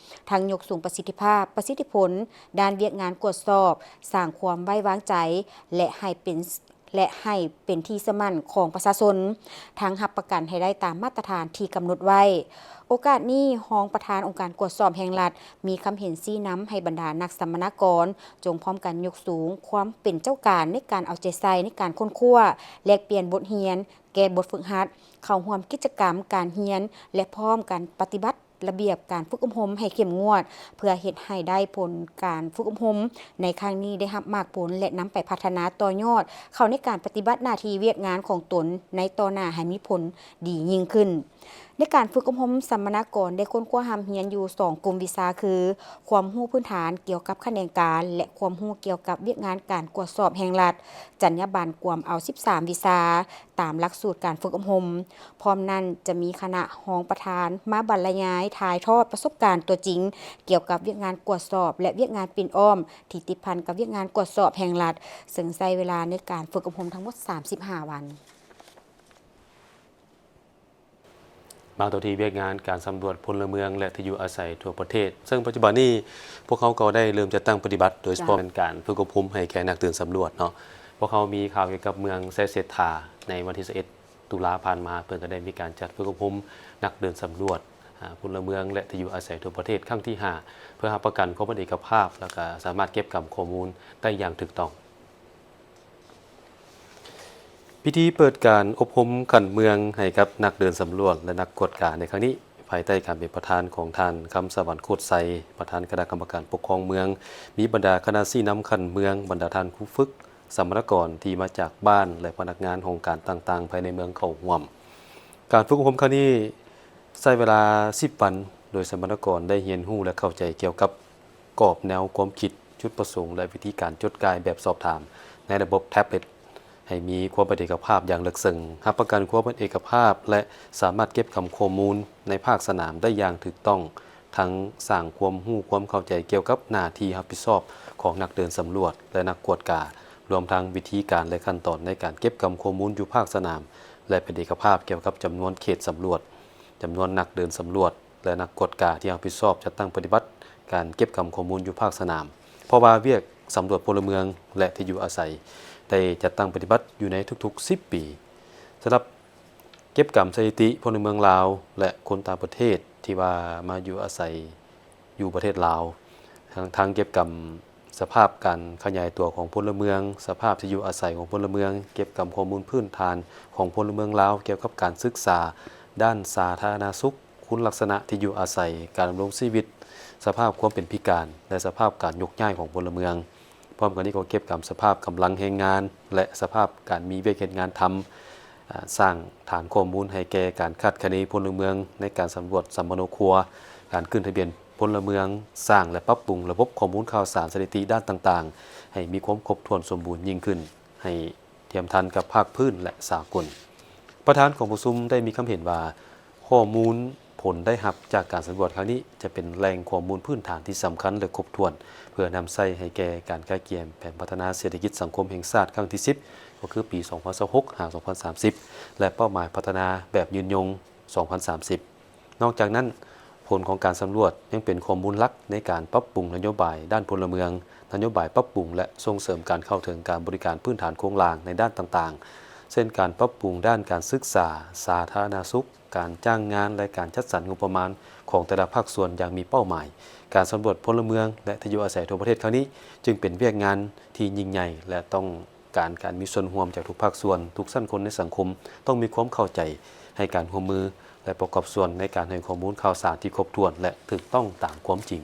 ທັງຍົກສູງປະສິດທິພາບ, ປະສິດທິຜົນດ້ານວຽກງານກວດສອບ, ສ້າງຄວາມໄວ້ວາງໃຈ ແລະ ໃຫ້ເປັນ ແລະ ໃຫ້ເປັນທີ່ເຊື່ອໝັ້ນຂອງປະຊາຊົນ, ທັງຮັບປະກັນໃຫ້ໄດ້ຕາມມາດຕະຖານທີ່ກຳນົດໄວ້. ໂອກາດນີ້, ຮອງປະທານອົງການກວດສອບແຫ່ງລັດ ມີຄຳເຫັນຊີ້ນຳໃຫ້ບັນດານັກສຳມະນາກອນ ຈົ່ງພ້ອມກັນຍົກສູງຄວາມເປັນເຈົ້າການໃນການເອົາໃຈໃສ່ໃນການຄົ້ນຄວ້າ, ແລກປ່ຽນບົດຮຽນ, ແກ້ບົດຝຶກຫັດ, ເຂົ້າຮ່ວມກິດຈະກຳການຮຽນ ແລະ ພ້ອມກັນປະຕິບັດ ລະບຽບການຝຶກອົບຮົມໃຫ້ເຂັ້ມງວດ ເພື່ອເຮັດໃຫ້ໄດ້ຜົນການຝຶກອົບຮົມໃນຄັ້ງນີ້ໄດ້ຮັບໝາກຜົນ ແລະ ນຳໄປພັດທະນາຕໍ່ຍອດເຂົ້າໃນການປະຕິບັດໜ້າທີ່ວຽກງານຂອງຕົນໃນຕໍ່ໜ້າໃຫ້ມີຜົນດີຍິ່ງຂຶ້ນ. ໃນການຝຶກອົບຮົມ, ສຳມະນາກອນໄດ້ຄົ້ນຄວ້າຮ່ຳຮຽນຢູ່ສອງກຸ່ມວິຊາຄື ຄວາມຮູ້ພື້ນຖານກ່ຽວກັບຂະແໜງການ ແລະ ຄວາມຮູ້ກ່ຽວກັບວຽກງານການກວດສອບແຫ່ງລັດ, ຈັນຍາບັນກວມເອົາສິບສາມວິຊາ ຕາມຫຼັກສູດການຝຶກອົບຮົມ. ພ້ອມນັ້ນຈະມີຄະນະຮອງປະທານມາບັນລະຍາຍຖ່າຍທອດປະສົບການຕົວຈິງ ກ່ຽວກັບວຽກງານກວດສອບ ແລະ ວຽກງານປິ່ນອ້ອມທີ່ຕິດພັນກັບວຽກງານກວດສອບແຫ່ງລັດ, ເຊິ່ງໃຊ້ເວລາໃນການຝຶກອົບຮົມທັງໝົດສາມສິບຫ້າວັນ. ມາຕໍ່ທີ່ວຽກງານການສຳຫຼວດພົນລະເມືອງ ແລະ ທີ່ຢູ່ອາໄສທົ່ວປະເທດ, ເຊິ່ງປັດຈຸບັນນີ້ພວກເຮົາກໍໄດ້ເລີ່ມຈັດຕັ້ງປະຕິບັດ, ໂດຍສະເພາະ ເຈົ້າ ແມ່ນການຝຶກອົບຮົມໃຫ້ແກ່ນັກເດີນສຳຫຼວດເນາະ. ພວກເຮົາມີຂ່າວກ່ຽວກັບເມືອງໄຊເສດຖາ ໃນວັນທີຊາວເອັດ ຕຸລາຜ່ານມາ, ເພິ່ນກໍໄດ້ມີການຈັດຝຶກອົບຮົມນັກເດີນສຳຫຼວດ ອາ ພົນລະເມືອງ ແລະ ທີ່ຢູ່ອາໄສທົ່ວປະເທດຄັ້ງທີຫ້າ ເພື່ອຮັບປະກັນຄວາມເປັນເອກະພາບ ແລະ ກະສາມາດເກັບກຳຂໍ້ມູນໄດ້ຢ່າງຖືກຕ້ອງ. ພິທີເປີດການອົບຮົມຂັ້ນເມືອງໃຫ້ກັບນັກເດີນສຳຫຼວດ ແລະ ນັກກວດກາໃນຄັ້ງນີ້ ພາຍໃຕ້ການເປັນປະທານຂອງທ່ານ ຄຳສະຫວັນ ໂຄດໄຊ, ປະທານຄະນະກຳມະການປົກຄອງເມືອງ, ມີບັນດາຄະນະຊີ້ນຳຂັ້ນເມືອງ, ບັນດາທ່ານຄູຝຶກ, ສຳມະນາກອນທີ່ມາຈາກບ້ານ ແລະ ພະນັກງານຫ້ອງການຕ່າງໆ ພາຍໃນເມືອງເຂົ້າຮ່ວມ. ການຝຶກອົບຮົມຄັ້ງນີ້ໃຊ້ເວລາສິບວັນ, ໂດຍສຳມະນາກອນໄດ້ຮຽນຮູ້ ແລະ ເຂົ້າໃຈກ່ຽວກັບກອບແນວຄວາມຄິດ, ຈຸດປະສົງ ແລະ ວິທີການຈົດກ່າຍແບບສອບຖາມໃນລະບົບແທັບເລັດ. ໃຫ້ມີຄວາມເປັນເອກະພາບຢ່າງເລິກເຊິ່ງ, ຮັບປະກັນຄວາມເປັນເອກະພາບ ແລະ ສາມາດເກັບກຳຂໍ້ມູນໃນພາກສະໜາມໄດ້ຢ່າງຖືກຕ້ອງ, ທັງສ້າງຄວາມຮູ້ຄວາມເຂົ້າໃຈກ່ຽວກັບໜ້າທີ່ຮັບຜິດຊອບຂອງນັກເດີນສຳຫຼວດ ແລະ ນັກກວດກາ, ລວມທັງວິທີການ ແລະ ຂັ້ນຕອນໃນການເກັບກຳຂໍ້ມູນຢູ່ພາກສະໜາມ ແລະ ເປັນເອກະພາບກ່ຽວກັບຈຳນວນເຂດສຳຫຼວດ, ຈຳນວນນັກເດີນສຳຫຼວດ ແລະ ນັກກວດກາທີ່ຮັບຜິດຊອບຈັດຕັ້ງປະຕິບັດການເກັບກຳຂໍ້ມູນຢູ່ພາກສະໜາມ, ເພາະວ່າວຽກສຳຫຼວດພົນລະເມືອງ ແລະ ທີ່ຢູ່ອາໄສໄດ້ຈັດຕັ້ງປະຕິບັດຢູ່ໃນທຸກໆສິບປີ. ສຳລັບເກັບກຳສະຖິຕິພົນລະເມືອງລາວ ແລະ ຄົນຕ່າງປະເທດທີ່ວ່າມາຢູ່ອາໄສຢູ່ປະເທດລາວ, ທັງ ທັງເກັບກຳ ສະພາບການຂະຫຍາຍຕົວຂອງພົນລະເມືອງ, ສະພາບທີ່ຢູ່ອາໄສຂອງພົນລະເມືອງ, ເກັບກຳຂໍ້ມູນພື້ນຖານຂອງພົນລະເມືອງລາວກ່ຽວກັບການສຶກສາດ້ານສາທາລະນະສຸກ, ຄຸນລັກສະນະທີ່ຢູ່ອາໄສ, ການດຳລົງຊີວິດ, ສະພາບຄວາມເປັນພິການ ແລະ ສະພາບການຍົກຍ້າຍຂອງພົນລະເມືອງ. ພ້ອມກັນນີ້ກໍເກັບກຳສະພາບກຳລັງແຮງງານ ແລະ ສະພາບການມີວຽກເຮັດງານທຳ, ອາ, ສ້າງຖານຂໍ້ມູນໃຫ້ແກ່ການຄາດຄະເນພົນລະເມືອງໃນການສຳຫຼວດສຳມະໂນຄົວ, ການຂຶ້ນທະບຽນ ພົນລະເມືອງ, ສ້າງ ແລະ ປັບປຸງລະບົບຂໍ້ມູນຂ່າວສານສະຖິຕິດ້ານຕ່າງໆ ໃຫ້ມີຄວາມຄົບຖ້ວນສົມບູນຍິ່ງຂຶ້ນ, ໃຫ້ທຽມທັນກັບພາກພື້ນ ແລະ ສາກົນ. ປະທານກອງປະຊຸມໄດ້ມີຄຳເຫັນວ່າ ຂໍ້ມູນຜົນໄດ້ຮັບຈາກການສຳຫຼວດຄັ້ງນີ້ ຈະເປັນແຫຼ່ງຂໍ້ມູນພື້ນຖານທີ່ສຳຄັນ ແລະ ຄົບຖ້ວນ ເພື່ອນຳໃຊ້ໃຫ້ແກ່ການກະກຽມແຜນພັດທະນາເສດຖະກິດສັງຄົມແຫ່ງຊາດຄັ້ງທີສິບ ກໍຄືປີສອງພັນຊາວຫົກ ຫາ ສອງພັນສາມສິບ ແລະ ເປົ້າໝາຍພັດທະນາແບບຍືນຍົງ ສອງພັນສາມສິບ. ນອກຈາກນັ້ນ, ຜົນຂອງການສຳຫຼວດຍັງເປັນຂໍ້ມູນຫຼັກໃນການປັບປຸງນະໂຍບາຍດ້ານພົນລະເມືອງ, ນະໂຍບາຍປັບປຸງ ແລະ ສົ່ງເສີມການເຂົ້າເຖິງການບໍລິການພື້ນຖານໂຄງລ່າງໃນດ້ານຕ່າງໆ ເຊັ່ນ ການປັບປຸງດ້ານການສຶກສາ, ສາທາລະນະສຸກ, ການຈ້າງງານ ແລະ ການຈັດສັນງົບປະມານຂອງແຕ່ລະພາກສ່ວນຢ່າງມີເປົ້າໝາຍ. ການສຳຫຼວດພົນລະເມືອງ ແລະ ທີ່ຢູ່ອາໄສທົ່ວປະເທດຄັ້ງນີ້ ຈຶ່ງເປັນວຽກງານທີ່ຍິ່ງໃຫຍ່ ແລະ ຕ້ອງ ການ ການມີສ່ວນຮ່ວມຈາກທຸກພາກສ່ວນ, ທຸກຊັ້ນຄົນໃນສັງຄົມ ຕ້ອງມີຄວາມເຂົ້າໃຈ, ໃຫ້ການຮ່ວມມື ແລະ ປະກອບສ່ວນໃນການໃຫ້ຂໍ້ມູນຂ່າວສານທີ່ຄົບຖ້ວນ ແລະ ຖືກຕ້ອງຕາມຄວາມຈິງ.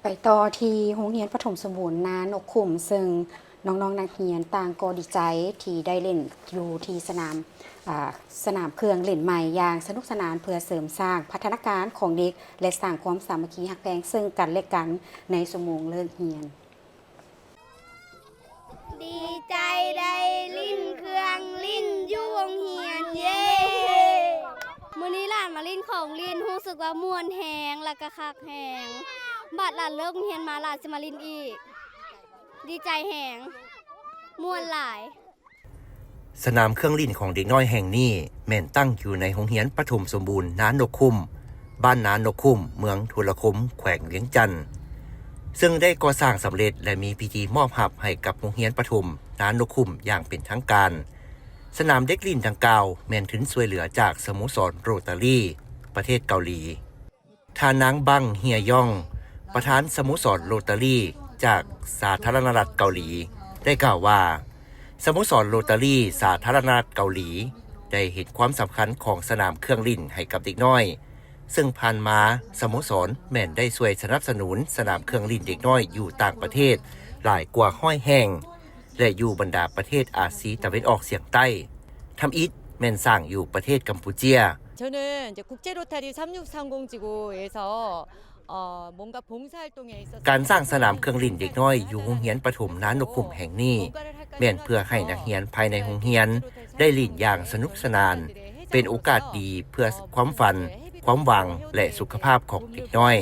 ໄປຕໍ່ທີ່ໂຮງຮຽນປະຖົມສົມບູນນານົກຂຸມ, ເຊິ່ງນ້ອງໆນັກຮຽນຕ່າງກໍດີໃຈທີ່ໄດ້ເລ່ນຢູ່ທີ່ສະໜາມ ອາ ສະໜາມເຄື່ອງຫຼິ້ນໃໝ່ຢ່າງສະໜຸກສະໜານ ເພື່ອເສີມສ້າງພັດທະນາການຂອງເດັກ ແລະ ສ້າງຄວາມສາມັກຄີຮັກແພງເຊິ່ງກັນ ແລະ ກັນໃນຊົ່ວໂມງເລີກຮຽນ. ດີໃຈໄດ້ຫຼິ້ນເຄື່ອງຫຼິ້ນຢູ່ໂຮງຮຽນ ເຢ້! ມື້ນີ້ຫຼານມາຫຼິ້ນຂອງຫຼິ້ນ ຮູ້ສຶກວ່າມ່ວນແຮງ ແລະ ກະຄັກແຮງ. ບາດຫຼານເລີກໂຮງຮຽນມາ ຫຼານຊິມາຫຼິ້ນອີກ. ດີໃຈແຮງ ມ່ວນຫຼາຍ. ສະໜາມເຄື່ອງຫຼິ້ນຂອງເດັກນ້ອຍແຫ່ງນີ້ ແມ່ນຕັ້ງຢູ່ໃນໂຮງຮຽນປະຖົມສົມບູນນານົກຂຸມ, ບ້ານນານົກຂຸມ, ເມືອງທຸລະຄົມ, ແຂວງວຽງຈັນ, ເຊິ່ງໄດ້ກໍ່ສ້າງສຳເລັດ ແລະ ມີພິທີມອບຮັບໃຫ້ກັບໂຮງຮຽນປະຖົມນານົກຂຸມຢ່າງເປັນທາງການ. ສະໜາມເດັກຫຼິ້ນດັ່ງກ່າວ ແມ່ນທຶນຊ່ວຍເຫຼືອຈາກສະໂມສອນໂຣຕາຣີປະເທດເກົາຫຼີ. ທ່ານນາງ ບັງ ເຮຍຢອງ ປະທານສະໂມສອນໂຣຕາຣີຈາກສາທາລະນະລັດເກົາຫຼີ ໄດ້ກ່າວວ່າ ສະໂມສອນໂຣຕາຣີສາທາລະນະລັດເກົາຫຼີ ໄດ້ເຫັນຄວາມສຳຄັນຂອງສະໜາມເຄື່ອງຫຼິ້ນໃຫ້ກັບເດັກນ້ອຍ, ເຊິ່ງຜ່ານມາສະໂມສອນແມ່ນໄດ້ຊ່ວຍສະໜັບສະໜູນສະໜາມເຄື່ອງຫຼິ້ນເດັກນ້ອຍຢູ່ຕ່າງປະເທດຫຼາຍກວ່າຮ້ອຍແຫ່ງ ແລະ ຢູ່ບັນດາປະເທດອາຊີຕາເວັນອອກສຽງໃຕ້, ທຳອິດແມ່ນສ້າງຢູ່ປະເທດກຳປູເຈຍ. 저는 이제 국제 로타리 삼육삼공 지구에서 어, 뭔가 봉사활동에 있어서 ການສ້າງສະໜາມເຄື່ອງຫຼິ້ນເດັກນ້ອຍຢູ່ໂຮງຮຽນປະຖົມນານົກຂຸມແຫ່ງນີ້ ແມ່ນເພື່ອໃຫ້ນັກຮຽນພາຍໃນໂຮງຮຽນໄດ້ຫຼິ້ນຢ່າງສະໜຸກສະໜານ, ເປັນໂອກາດດີເພື່ອຄວາມຝັນ, ຄວາມຫວັງ ແລະ ສຸຂະພາບຂອງເດັກນ້ອຍ.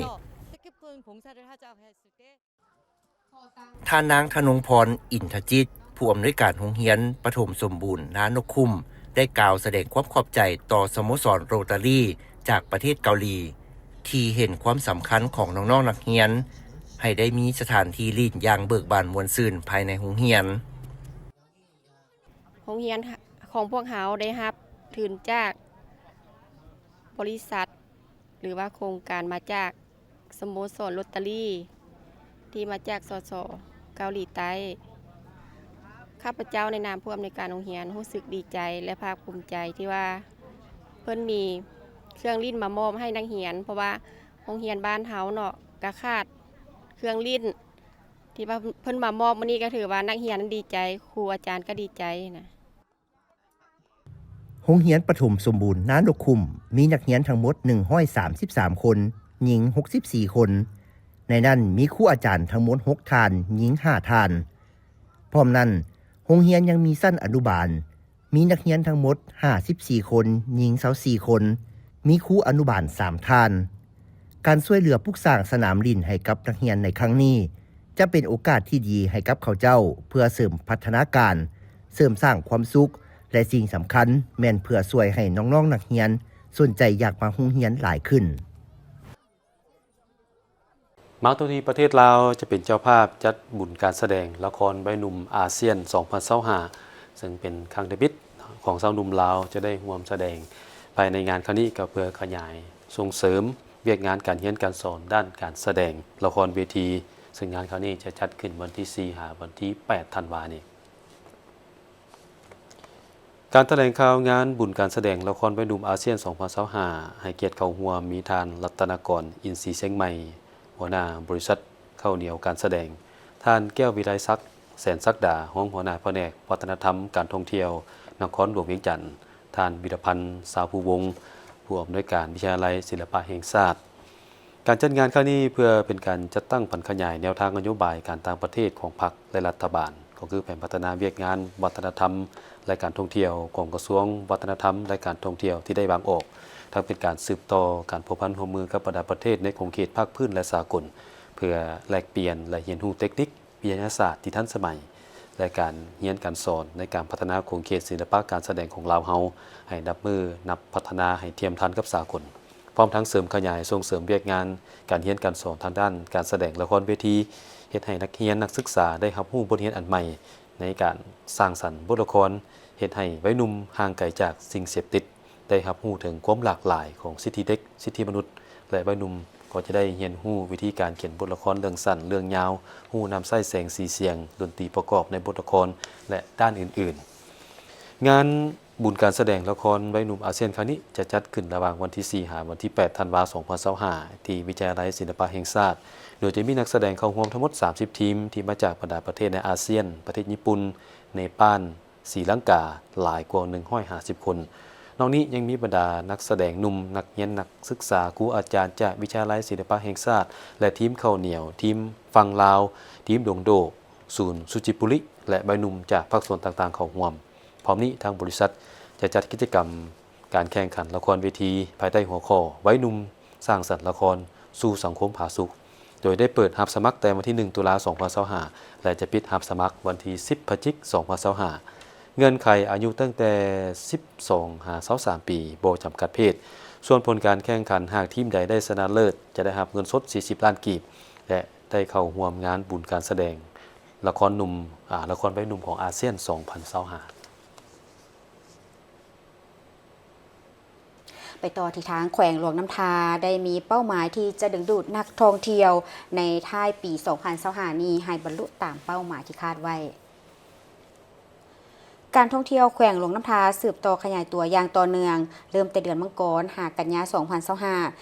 ທ່ານນາງ ທະນົງພອນ ອິນທະຈິດ ຜູ້ອຳນວຍການໂຮງຮຽນປະຖົມສົມບູນນານົກຂຸມ ໄດ້ກ່າວສະແດງຄວາມຂອບໃຈຕໍ່ສະໂມສອນໂຣຕາຣີຈາກປະເທດເກົາຫຼີ ທີ່ເຫັນຄວາມສຳຄັນຂອງນ້ອງໆນັກຮຽນ ໃຫ້ໄດ້ມີສະຖານທີ່ຫຼິ້ນຢ່າງເບີກບານມ່ວນຊື່ນພາຍໃນໂຮງຮຽນ. ໂຮງຮຽນຂອງພວກເຮົາໄດ້ຮັບທຶນຈາກບໍລິສັດ ຫຼືວ່າໂຄງການມາຈາກສະໂມສອນໂຣຕາຣີ ທີ່ມາຈາກ ສສ ເກົາຫຼີໃຕ້. ຂ້າພະເຈົ້າໃນນາມຜູ້ອຳນວຍການໂຮງຮຽນ ຮູ້ສຶກດີໃຈ ແລະ ພາກພູມໃຈທີ່ວ່າເພິ່ນມີເຄື່ອງຫຼິ້ນມາມອບໃຫ້ນັກຮຽນ, ເພາະວ່າໂຮງຮຽນບ້ານເຮົາເນາະ ກະຂາດເຄື່ອງຫຼິ້ນ. ທີ່ວ່າເພິ່ນມາມອບມື້ນີ້ ກໍຖືວ່ານັກຮຽນນັ້ນດີໃຈ, ຄູອາຈານກໍດີໃຈນະ. ໂຮງຮຽນປະຖົມສົມບູນນານົກຂຸມ ມີນັກຮຽນທັງໝົດໜຶ່ງຮ້ອຍສາມສິບສາມຄົນ, ຍິງຫົກສິບສີ່ຄົນ, ໃນນັ້ນມີຄູອາຈານທັງໝົດຫົກທ່ານ, ຍິງຫ້າທ່ານ. ພ້ອມນັ້ນ, ໂຮງຮຽນຍັງມີຊັ້ນອະນຸບານ, ມີນັກຮຽນທັງໝົດຫ້າສິບສີ່ຄົນ, ຍິງຊາວສີ່ຄົນ, ມີຄູອະນຸບານສາມທ່ານ. ການຊ່ວຍເຫຼືອປຸກສ້າງສະໜາມຫຼິ້ນໃຫ້ກັບນັກຮຽນໃນຄັ້ງນີ້ ຈະເປັນໂອກາດທີ່ດີໃຫ້ກັບເຂົາເຈົ້າ ເພື່ອເສີມພັດທະນາການ, ເສີມສ້າງຄວາມສຸກ ແລະ ສິ່ງສຳຄັນແມ່ນເພື່ອຊ່ວຍໃຫ້ນ້ອງໆນັກຮຽນສົນໃຈຢາກມາໂຮງຮຽນຫຼາຍຂຶ້ນ. ມາໂຕນີ້ ປະເທດລາວຈະເປັນເຈົ້າພາບຈັດບຸນການສະແດງລະຄອນໄວໜຸ່ມອາຊຽນສອງພັນຊາວຫ້າ ເຊິ່ງເປັນຄັ້ງທຳອິດຂອງຊາວໜຸ່ມລາວຈະໄດ້ຮ່ວມສະແດງພາຍໃນງານຄັ້ງນີ້ ກໍເພື່ອຂະຫຍາຍສົ່ງເສີມວຽກງານການຮຽນການສອນດ້ານການສະແດງລະຄອນເວທີ, ເຊິ່ງງານຄັ້ງນີ້ຈະຈັດຂຶ້ນວັນທີສີ່ຫາວັນທີແປດທັນວານີ້. ການຖະແຫຼງຂ່າວງານບຸນການສະແດງລະຄອນໄວໜຸ່ມອາຊຽນສອງພັນຊາວຫ້າ ໃຫ້ກຽດເຂົ້າຮ່ວມມີທ່ານ ລັດຕະນະກອນ ອິນສີຊຽງໃໝ່ ຫົວໜ້າບໍລິສັດເຂົ້າໜຽວການສະແດງ, ທ່ານ ແກ້ວວິໄລສັກ ແສນສັກດາ ຮອງຫົວໜ້າພະແນກວັດທະນະທຳການທ່ອງທ່ຽວນະຄອນຫຼວງວຽງຈັນ, ທ່ານ ວິລະພັນ ຊາວພູວົງ ຜູ້ອຳນວຍການວິທະຍາໄລສິລະປະແຫ່ງຊາດ. ການຈັດງານຄັ້ງນີ້ເພື່ອເປັນການຈັດຕັ້ງຜັນຂະຫຍາຍແນວທາງນະໂຍບາຍການຕ່າງປະເທດຂອງພັກ ແລະ ລັດຖະບານ, ກໍຄືແຜນພັດທະນາວຽກງານວັດທະນະທຳ ແລະ ການທ່ອງທ່ຽວຂອງກະຊວງວັດທະນະທຳ ແລະ ການທ່ອງທ່ຽວທີ່ໄດ້ວາງອອກ, ທັງເປັນການສືບຕໍ່ການພົວພັນຮ່ວມມືກັບບັນດາປະເທດໃນຂົງເຂດພາກພື້ນ ແລະ ສາກົນ, ເພື່ອແລກປ່ຽນ ແລະ ຮຽນຮູ້ເຕັກນິກ ວິທະຍາສາດທີ່ທັນສະໄໝ ແລະ ການຮຽນການສອນໃນການພັດທະນາຂົງເຂດສິລະປະການສະແດງຂອງລາວເຮົາ ໃຫ້ນັບມື້ນັບພັດທະນາໃຫ້ທ່ຽມທັນກັບສາກົນ, ພ້ອມທັງເສີມຂະຫຍາຍສົ່ງເສີມວຽກງານການຮຽນການສອນທາງດ້ານການສະແດງລະຄອນເວທີ, ເຮັດໃຫ້ນັກຮຽນນັກສຶກສາໄດ້ຮັບຮູ້ບົດຮຽນອັນໃໝ່ໃນການສ້າງສັນບົດລະຄອນ, ເຮັດໃຫ້ໄວໜຸ່ມຫ່າງໄກຈາກສິ່ງເສບຕິດ, ໄດ້ຮັບຮູ້ເຖິງຄວາມຫຼາກຫຼາຍຂອງສິດທິເດັກ, ສິດທິມະນຸດ ແລະ ໄວໜຸ່ມກໍຈະໄດ້ຮຽນຮູ້ວິທີການຂຽນບົດລະຄອນເລື່ອງສັ້ນ, ເລື່ອງຍາວ, ຮູ້ນຳໃຊ້ແສງ, ສີສຽງ, ດົນຕີປະກອບໃນບົດລະຄອນ ແລະ ດ້ານອື່ນໆ. ງານບຸນການສະແດງລະຄອນໄວໜຸ່ມອາຊຽນຄັ້ງນີ້ຈະຈັດຂຶ້ນລະຫວ່າງວັນທີສີ່ຫາວັນທີແປດທັນວາສອງພັນຊາວຫ້າ ທີ່ວິທະຍາໄລສິລະປະແຫ່ງຊາດ, ໂດຍຈະມີນັກສະແດງເຂົ້າຮ່ວມທັງໝົດສາມສິບທີມ ທີ່ມາຈາກບັນດາປະເທດໃນອາຊຽນ, ປະເທດຍີ່ປຸ່ນ, ເນປານ, ສີລັງກາ ຫຼາຍກວ່າໜຶ່ງຮ້ອຍຫ້າສິບຄົນ. ນອກນີ້ຍັງມີບັນດານັກສະແດງໜຸ່ມ, ນັກຮຽນ, ນັກສຶກສາ, ຄູອາຈານຈາກວິທະຍາໄລສິລະປະແຫ່ງຊາດ ແລະ ທີມເຂົ້າໜຽວ, ທີມຝັ່ງລາວ, ທີມດົງໂດກ, ສູນສຸຈິປຸລິ ແລະ ໄວໜຸ່ມຈາກພາກສ່ວນຕ່າງໆເຂົ້າຮ່ວມ. ພ້ອມນີ້ທາງບໍລິສັດຈະຈັດກິດຈະກຳການແຂ່ງຂັນລະຄອນເວທີ ພາຍໃຕ້ຫົວຂໍ້ ໄວໜຸ່ມ ສ້າງສັນລະຄອນສູ່ສັງຄົມຜາສຸກ, ໂດຍໄດ້ເປີດຮັບສະໝັກແຕ່ວັນທີໜຶ່ງຕຸລາສອງພັນຊາວຫ້າ ແລະ ຈະປິດຮັບສະໝັກວັນທີສິບພະຈິກສອງພັນຊາວຫ້າ. ເງື່ອນໄຂອາຍຸຕັ້ງແຕ່ສິບສອງຫາຊາວສາມປີ ບໍ່ຈຳກັດເພດ. ສ່ວນຜົນການແຂ່ງຂັນ ຫາກທີມໃດໄດ້ຊະນະເລີດ ຈະໄດ້ຮັບເງິນສົດສີ່ສິບລ້ານກີບ ແລະ ໄດ້ເຂົ້າຮ່ວມງານບຸນການສະແດງລະຄອນໜຸ່ມ, ອາ, ລະຄອນໄວໜຸ່ມຂອງອາຊຽນສອງພັນຊາວຫ້າ. ໄປຕໍ່ທີ່ທາງແຂວງຫຼວງນ້ຳທາ ໄດ້ມີເປົ້າໝາຍທີ່ຈະດຶງດູດນັກທ່ອງທ່ຽວໃນທ້າຍປີສອງພັນຊາວຫ້ານີ້ ໃຫ້ບັນລຸຕາມເປົ້າໝາຍທີ່ຄາດໄວ້. ການທ່ອງທ່ຽວແຂວງຫຼວງນ້ຳທາສືບຕໍ່ຂະຫຍາຍຕົວຢ່າງຕໍ່ເນື່ອງ, ເລີ່ມແຕ່ເດືອນມັງກອນ ຫາ ກັນຍາ ສອງພັນຊາວຫ້າ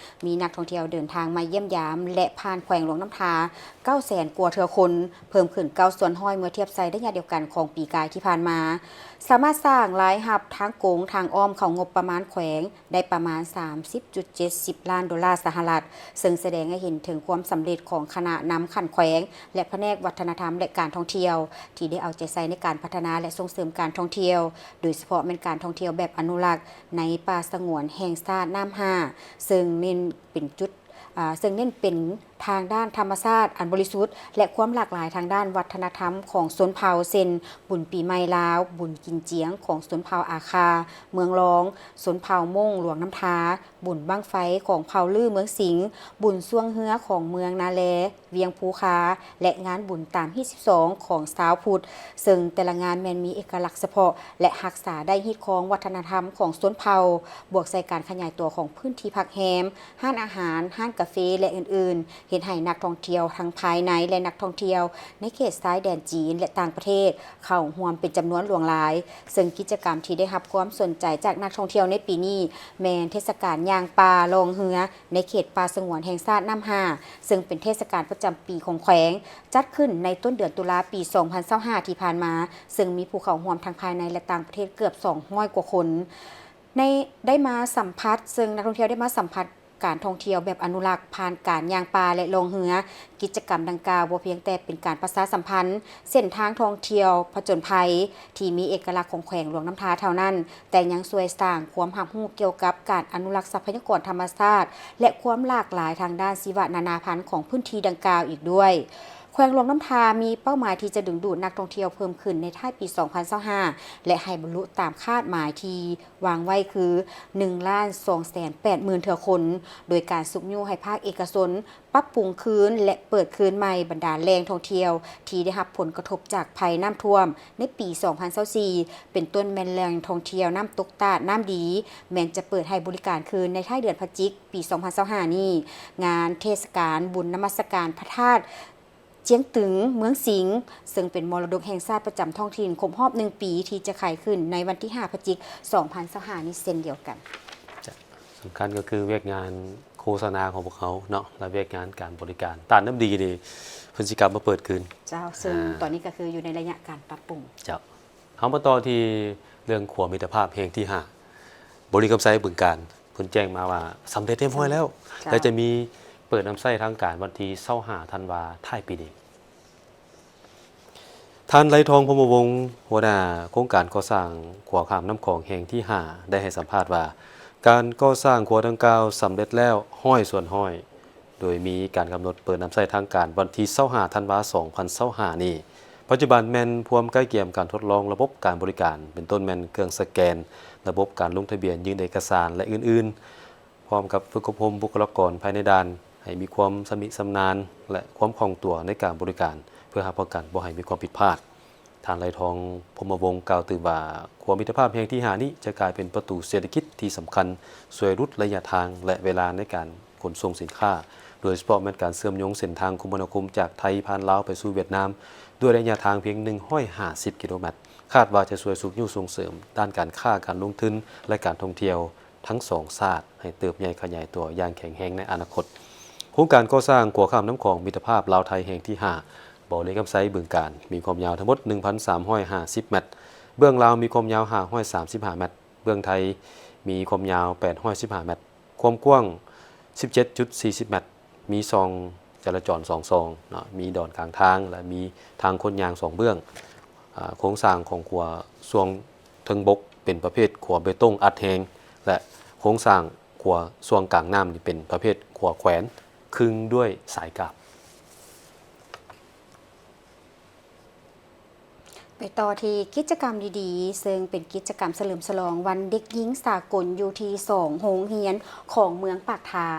ມີນັກທ່ອງທ່ຽວເດີນທາງມາຢ້ຽມຢາມ ແລະ ຜ່ານແຂວງຫຼວງນ້ຳທາ ເກົ້າແສນກວ່າເທື່ອຄົນ, ເພີ່ມຂຶ້ນເກົ້າສ່ວນຮ້ອຍເມື່ອທຽບໃສ່ໄລຍະດຽວກັນຂອງປີກາຍທີ່ຜ່ານມາ. ສາມາດສ້າງລາຍຮັບທາງກົງທາງອ້ອມເຂົ້າງົບປະມານແຂວງໄດ້ປະມານສາມສິບຈຸດເຈັດສິບລ້ານໂດລາສະຫະລັດ, ເຊິ່ງສະແດງໃຫ້ເຫັນເຖິງຄວາມສຳເລັດຂອງຄະນະນຳຂັ້ນແຂວງ ແລະ ພະແນກວັດທະນະທຳ ແລະ ການທ່ອງທ່ຽວ ທີ່ໄດ້ເອົາໃຈໃສ່ໃນການພັດທະນາ ແລະ ສົ່ງເສີມການທ່ອງທ່ຽວ, ໂດຍສະເພາະແມ່ນການທ່ອງທ່ຽວແບບອະນຸລັກໃນປ່າສະຫງວນແຫ່ງຊາດນ້ຳຫ້າ, ເຊິ່ງເນັ້ນເປັນຈຸດ ອາ ເຊິ່ງເນັ້ນເປັນທາງດ້ານທຳມະຊາດອັນບໍລິສຸດ ແລະ ຄວາມຫຼາກຫຼາຍທາງດ້ານວັດທະນະທຳຂອງຊົນເຜົ່າ ເຊັ່ນ ບຸນປີໃໝ່ລາວ, ບຸນກິນຈຽງຂອງຊົນເຜົ່າອາຄາເມືອງລອງ, ຊົນເຜົ່າມົ້ງຫຼວງນ້ຳທາ, ບຸນບັ້ງໄຟຂອງເຜົ່າລື້ເມືອງສິງ, ບຸນຊ່ວງເຮືອຂອງເມືອງນາແລ, ວຽງພູຄາ ແລະ ງານບຸນຕາມຮີດສິບສອງຂອງຊາວພຸດ, ເຊິ່ງແຕ່ລະງານແມ່ນມີເອກະລັກສະເພາະ ແລະ ຮັກສາໄດ້ຮີດຄອງວັດທະນະທຳຂອງຊົນເຜົ່າ, ບວກໃສ່ການຂະຫຍາຍຕົວຂອງພື້ນທີ່ພັກແຮມ, ຮ້ານອາຫານ, ຮ້ານກາເຟ ແລະ ອື່ນໆ, ເຮັດໃຫ້ນັກທ່ອງທ່ຽວທັງພາຍໃນ ແລະ ນັກທ່ອງທ່ຽວໃນເຂດຊາຍແດນຈີນ ແລະ ຕ່າງປະເທດ ເຂົ້າຮ່ວມເປັນຈຳນວນຫຼວງຫຼາຍ, ເຊິ່ງກິດຈະກຳທີ່ໄດ້ຮັບຄວາມສົນໃຈຈາກນັກທ່ອງທ່ຽວໃນປີນີ້ ແມ່ນເທດສະການຍ່າງປ່າລ່ອງເຮືອ ໃນເຂດປ່າສະຫງວນແຫ່ງຊາດນ້ຳຫ້າ, ເຊິ່ງເປັນເທດສະການປະຈຳປີຂອງແຂວງ, ຈັດຂຶ້ນໃນຕົ້ນເດືອນຕຸລາ ປີສອງພັນຊາວຫ້າ ທີ່ຜ່ານມາ, ເຊິ່ງມີຜູ້ເຂົ້າຮ່ວມທັງພາຍໃນ ແລະ ຕ່າງປະເທດເກືອບສອງຮ້ອຍກວ່າຄົນ. ໃນ ໄດ້ມາສຳຜັດ, ເຊິ່ງນັກທ່ອງທ່ຽວໄດ້ມາສຳຜັດ ການທ່ອງທ່ຽວແບບອະນຸລັກ ຜ່ານການຍ່າງປ່າ ແລະ ລ່ອງເຮືອ. ກິດຈະກຳດັ່ງກ່າວບໍ່ພຽງແຕ່ເປັນການປະຊາສຳພັນເສັ້ນທາງທ່ອງທ່ຽວຜະຈົນໄພທີ່ມີເອກະລັກຂອງແຂວງຫຼວງນ້ຳທາເທົ່ານັ້ນ, ແຕ່ຍັງຊ່ວຍສ້າງຄວາມຮັບຮູ້ກ່ຽວກັບການອະນຸລັກຊັບພະຍາກອນທຳມະຊາດ ແລະ ຄວາມຫຼາກຫຼາຍທາງດ້ານຊີວະນານາພັນຂອງພື້ນທີ່ດັ່ງກ່າວອີກດ້ວຍ. ແຂວງຫຼວງນ້ຳທາມີເປົ້າໝາຍທີ່ຈະດຶງດູດນັກທ່ອງທ່ຽວເພີ່ມຂຶ້ນໃນທ້າຍປີສອງພັນຊາວຫ້າ ແລະ ໃຫ້ບັນລຸຕາມຄາດໝາຍທີ່ ວາງໄວ້ຄື ໜຶ່ງລ້ານສອງແສນແປດໝື່ນເທື່ອຄົນ, ໂດຍການຊຸກຍູ້ໃຫ້ພາກເອກະຊົນປັບປຸງຄືນ ແລະ ເປີດຄືນໃໝ່ບັນດາແຫຼ່ງທ່ອງທ່ຽວທີ່ໄດ້ຮັບຜົນກະທົບຈາກໄພນ້ຳຖ້ວມໃນປີສອງພັນຊາວສີ່ ເປັນຕົ້ນແມ່ນແຫຼ່ງທ່ອງທ່ຽວນ້ຳຕົກຕາດນ້ຳດີ ແມ່ນຈະເປີດໃຫ້ບໍລິການຄືນໃນທ້າຍເດືອນພະຈິກປີສອງພັນຊາວຫ້ານີ້. ງານເທດສະການບຸນນະມັດສະການພະທາດ ຈຽງຕຶງ ເມືອງສິງ ເຊິ່ງເປັນມໍລະດົກແຫ່ງຊາດປະຈຳທ້ອງຖິ່ນ ຄົບຮອບໜຶ່ງປີ ທີ່ຈະໄຂຂຶ້ນໃນວັນທີຫ້າ ພະຈິກ ສອງພັນຊາວຫ້ານີ້ເຊັ່ນດຽວກັນ. ຈະ ສຳຄັນກໍຄືວຽກງານໂຄສະນາຂອງພວກເຮົາເນາະ ແລະ ວຽກງານການບໍລິການ ຕາດນ້ຳດີນີ້ ເພິ່ນຊິກັບມາເປີດຄືນ. ເຈົ້າ, ເຊິ່ງ ອ່າ ຕອນນີ້ກໍຄືຢູ່ໃນໄລຍະການປັບປຸງ. ເຈົ້າ. ເຮົາມາຕໍ່ທີ່ເລື່ອງຂົວມິດຕະພາບແຫ່ງທີຫ້າ ບໍລິຄຳໄຊ ບຶງການ ເພິ່ນແຈ້ງມາວ່າສຳເລັດຮຽບຮ້ອຍແລ້ວ ເຈົ້າ ແລະ ຈະມີເປີດນຳໃຊ້ທາງການວັນທີຊາວຫ້າ ທັນວາ ທ້າຍປີນີ້. ທ່ານ ໄລທອງ ພົມມະວົງ ຫົວໜ້າໂຄງການກໍ່ສ້າງຂົວຂ້າມນ້ຳຂອງແຫ່ງທີຫ້າ ໄດ້ໃຫ້ສຳພາດວ່າ ການກໍ່ສ້າງຂົວດັ່ງກ່າວສຳເລັດແລ້ວຮ້ອຍສ່ວນຮ້ອຍ ໂດຍມີການກຳນົດເປີດນຳໃຊ້ທາງການວັນທີຊາວຫ້າ ທັນວາ ສອງພັນຊາວຫ້ານີ້. ປັດຈຸບັນແມ່ນພວມໃກ້ກຽມການທົດລອງລະບົບການບໍລິການ ເປັນຕົ້ນແມ່ນເຄື່ອງສະແກນ, ລະບົບການລົງທະບຽນຍື່ນເອກະສານ ແລະ ອື່ນໆ, ພ້ອມກັບຝຶກອົບຮົມບຸກຄະລາກອນພາຍໃນດ່ານ ໃຫ້ມີຄວາມຊຳນິຊຳນານ ແລະ ຄວາມຄ່ອງຕົວໃນການບໍລິການ ເພື່ອຮັບປະກັນບໍ່ໃຫ້ມີຄວາມຜິດພາດ. ທ່ານ ໄລທອງ ພົມມະວົງ ກ່າວຕື່ມວ່າ ຂົວມິດຕະພາບແຫ່ງທີຫ້ານີ້ຈະກາຍເປັນປະຕູເສດຖະກິດທີ່ສຳຄັນ ຊ່ວຍຫຼຸດໄລຍະທາງ ແລະ ເວລາໃນການຂົນສົ່ງສິນຄ້າ, ໂດຍສະເພາະແມ່ນການເຊື່ອມໂຍງເສັ້ນທາງຄົມມະນາຄົມຈາກໄທຜ່ານລາວໄປສູ່ຫວຽດນາມ ດ້ວຍໄລຍະທາງພຽງໜຶ່ງຮ້ອຍຫ້າສິບກິໂລແມັດ, ຄາດວ່າຈະຊ່ວຍຊຸກຍູ້ສົ່ງເສີມດ້ານການຄ້າ, ການລົງທຶນ ແລະ ການທ່ອງທ່ຽວ ທັງສອງຊາດໃຫ້ເຕີບໃຫຍ່ຂະຫຍາຍຕົວຢ່າງແຂງແຮງໃນອະນາຄົດ. ໂຄງການກໍ່ສ້າງຂົວຂ້າມນ້ຳຂອງມິດຕະພາບລາວ-ໄທແຫ່ງທີຫ້າ ບໍ່ເລຄຳໄຊ ບຶງການ ມີຄວາມຍາວທັງໝົດໜຶ່ງພັນສາມຮ້ອຍຫ້າສິບແມັດ, ເບື້ອງລາວມີຄວາມຍາວຫ້າຮ້ອຍສາມສິບຫ້າແມັດ, ເບື້ອງໄທມີຄວາມຍາວແປດຮ້ອຍສິບຫ້າແມັດ, ຄວາມກວ້າງສິບເຈັດຈຸດສີ່ສິບແມັດ, ມີຊ່ອງຈະລາຈອນສອງຊ່ອງເນາະ, ມີດອນກາງທາງ ແລະ ມີທາງຄົນຍ່າງສອງເບື້ອງ. ອາ ໂຄງສ້າງຂອງຂົວຊ່ວງເທິງບົກເປັນປະເພດຂົວເບຕົງອັດແຮງ ແລະ ໂຄງສ້າງຂົວຊ່ວງກາງນ້ຳນີ້ເປັນປະເພດຂົວແຂວນ ຄຶງດ້ວຍສາຍກາບ. ໄປຕໍ່ທີ່ກິດຈະກຳດີໆ ເຊິ່ງເປັນກິດຈະກຳສະເຫຼີມສະຫຼອງວັນເດັກຍິງສາກົນ ຢູ່ທີ່ສອງໂຮງຮຽນຂອງເມືອງປາກທາ.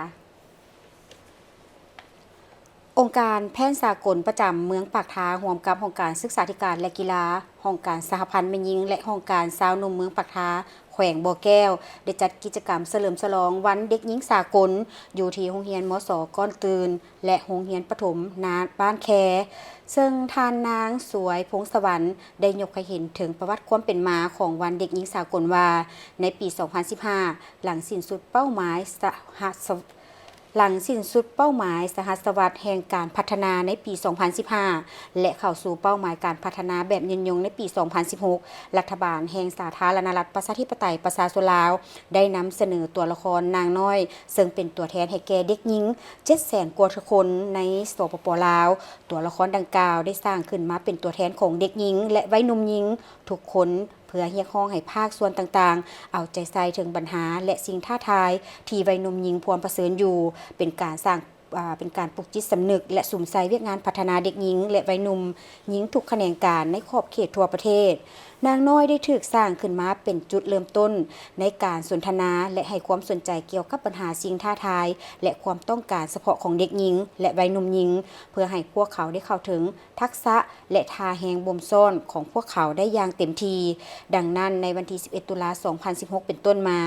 ອົງການແພນສາກົນປະຈຳເມືອງປາກທາ ຮ່ວມກັບຫ້ອງການສຶກສາທິການ ແລະ ກິລາ, ຫ້ອງການສະຫະພັນແມ່ຍິງ ແລະ ຫ້ອງການຊາວໜຸ່ມເມືອງປາກທາ ແຂວງບໍ່ແກ້ວ ໄດ້ຈັດກິດຈະກຳສະເຫຼີມສະຫຼອງວັນເດັກຍິງສາກົນ ຢູ່ທີ່ໂຮງຮຽນ ມສ ກ້ອນຕື່ນ ແລະ ໂຮງຮຽນປະຖົມນາ ບ້ານແຄ, ເຊິ່ງທ່ານນາງ ສວຍ ພົງສະຫວັນ ໄດ້ຍົກໃຫ້ເຫັນເຖິງປະຫວັດຄວາມເປັນມາຂອງວັນເດັກຍິງສາກົນວ່າ ໃນປີສອງພັນສິບຫ້າ ຫຼັງສິ້ນສຸດເປົ້າໝາຍສະຫັດສະ ຫຼັງສິ້ນສຸດເປົ້າໝາຍສະຫັດສະວັດແຫ່ງການພັດທະນາໃນປີສອງພັນສິບຫ້າ ແລະ ເຂົ້າສູ່ເປົ້າໝາຍການພັດທະນາແບບຍືນຍົງໃນປີສອງພັນສິບຫົກ, ລັດຖະບານແຫ່ງສາທາລະນະລັດ ປະຊາທິປະໄຕ ປະຊາຊົນລາວ ໄດ້ນຳສະເໜີຕົວລະຄອນນາງນ້ອຍ ເຊິ່ງເປັນຕົວແທນໃຫ້ແກ່ເດັກຍິງເຈັດແສນກວ່າຄົນໃນ ສປປ ລາວ. ຕົວລະຄອນດັ່ງກ່າວໄດ້ສ້າງຂຶ້ນມາເປັນຕົວແທນຂອງເດັກຍິງ ແລະ ໄວໜຸ່ມຍິງທຸກຄົນ ເພື່ອຮຽກຮ້ອງໃຫ້ພາກສ່ວນຕ່າງໆ ເອົາໃຈໃສ່ເຖິງບັນຫາ ແລະ ສິ່ງທ້າທາຍທີ່ໄວໜຸ່ມຍິງພວມປະເຊີນຢູ່, ເປັນການສ້າງ ອ່າ ເປັນການປຸກຈິດສຳນຶກ ແລະ ສຸມໃສ່ວຽກງານພັດທະນາເດັກຍິງ ແລະ ໄວໜຸ່ມຍິງທຸກຂະແໜງການໃນຂອບເຂດທົ່ວປະເທດ. ນາງນ້ອຍໄດ້ຖືກສ້າງຂຶ້ນມາເປັນຈຸດເລີ່ມຕົ້ນໃນການສົນທະນາ ແລະ ໃຫ້ຄວາມສົນໃຈກ່ຽວກັບບັນຫາ, ສິ່ງທ້າທາຍ ແລະ ຄວາມຕ້ອງການສະເພາະຂອງເດັກຍິງ ແລະ ໄວໜຸ່ມຍິງ, ເພື່ອໃຫ້ພວກເຂົາໄດ້ເຂົ້າເຖິງທັກສະ ແລະ ທ່າແຮງບົ່ມຊ້ອນຂອງພວກເຂົາໄດ້ຢ່າງເຕັມທີ່. ດັ່ງນັ້ນ, ໃນວັນທີສິບເອັດ ຕຸລາ ສອງພັນສິບຫົກ ເປັນຕົ້ນມາ,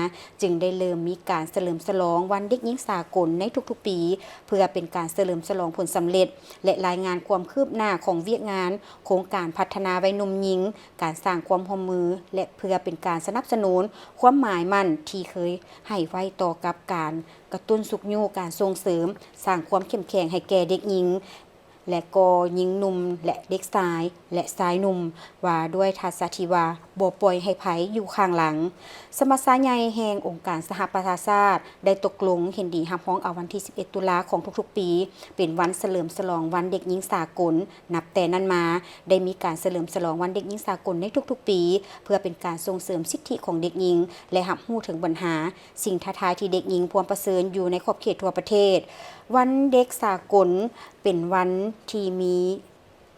ຈຶ່ງໄດ້ເລີ່ມມີການສະເຫຼີມສະຫຼອງວັນເດັກຍິງສາກົນໃນທຸກໆປີ, ເພື່ອເປັນການສະເຫຼີມສະຫຼອງຜົນສຳເລັດ ແລະ ລາຍງານຄວາມຄືບໜ້າຂອງວຽກງານໂຄງການພັດທະນາໄວໜຸ່ມຍິງ, ການສ້າງຄວາມຮ່ວມມື ແລະ ເພື່ອເປັນການສະໜັບສະໜູນຄວາມໝາຍໝັ້ນທີ່ເຄີຍໃຫ້ໄວ້ຕໍ່ກັບການກະຕຸ້ນຊຸກຍູ້ການສົ່ງເສີມ, ສ້າງຄວາມເຂັ້ມແຂງໃຫ້ແກ່ເດັກຍິງ. ແລະກໍຍິງໜຸ່ມ ແລະເດັກຊາຍ ແລະຊາຍໜຸ່ມ ວ່າດ້ວຍທັດສະທີ່ວ່າບໍ່ປ່ອຍໃຫ້ໃຜຢູ່ຂ້າງຫຼັງ. ສະມັດຊາໃຫຍ່ແຫ່ງອົງການສະຫະປະຊາຊາດ ໄດ້ຕົກລົງເຫັນດີຮັບຮອງເອົາວັນທີສິບເອັດ ຕຸລາຂອງທຸກໆປີ ເປັນວັນສະເຫຼີມສະຫຼອງວັນເດັກຍິງສາກົນ. ນັບແຕ່ນັ້ນມາ ໄດ້ມີການສະເຫຼີມສະຫຼອງວັນເດັກຍິງສາກົນໃນທຸກໆປີ ເພື່ອເປັນການສົ່ງເສີມສິດທິຂອງເດັກຍິງ ແລະຮັບຮູ້ເຖິງບັນຫາ, ສິ່ງທ້າທາຍທີ່ເດັກຍິງພວມປະເຊີນຢູ່ໃນຂອບເຂດທົ່ວປະເທດ. ວັນເດັກສາກົນເປັນວັນທີ່ມີ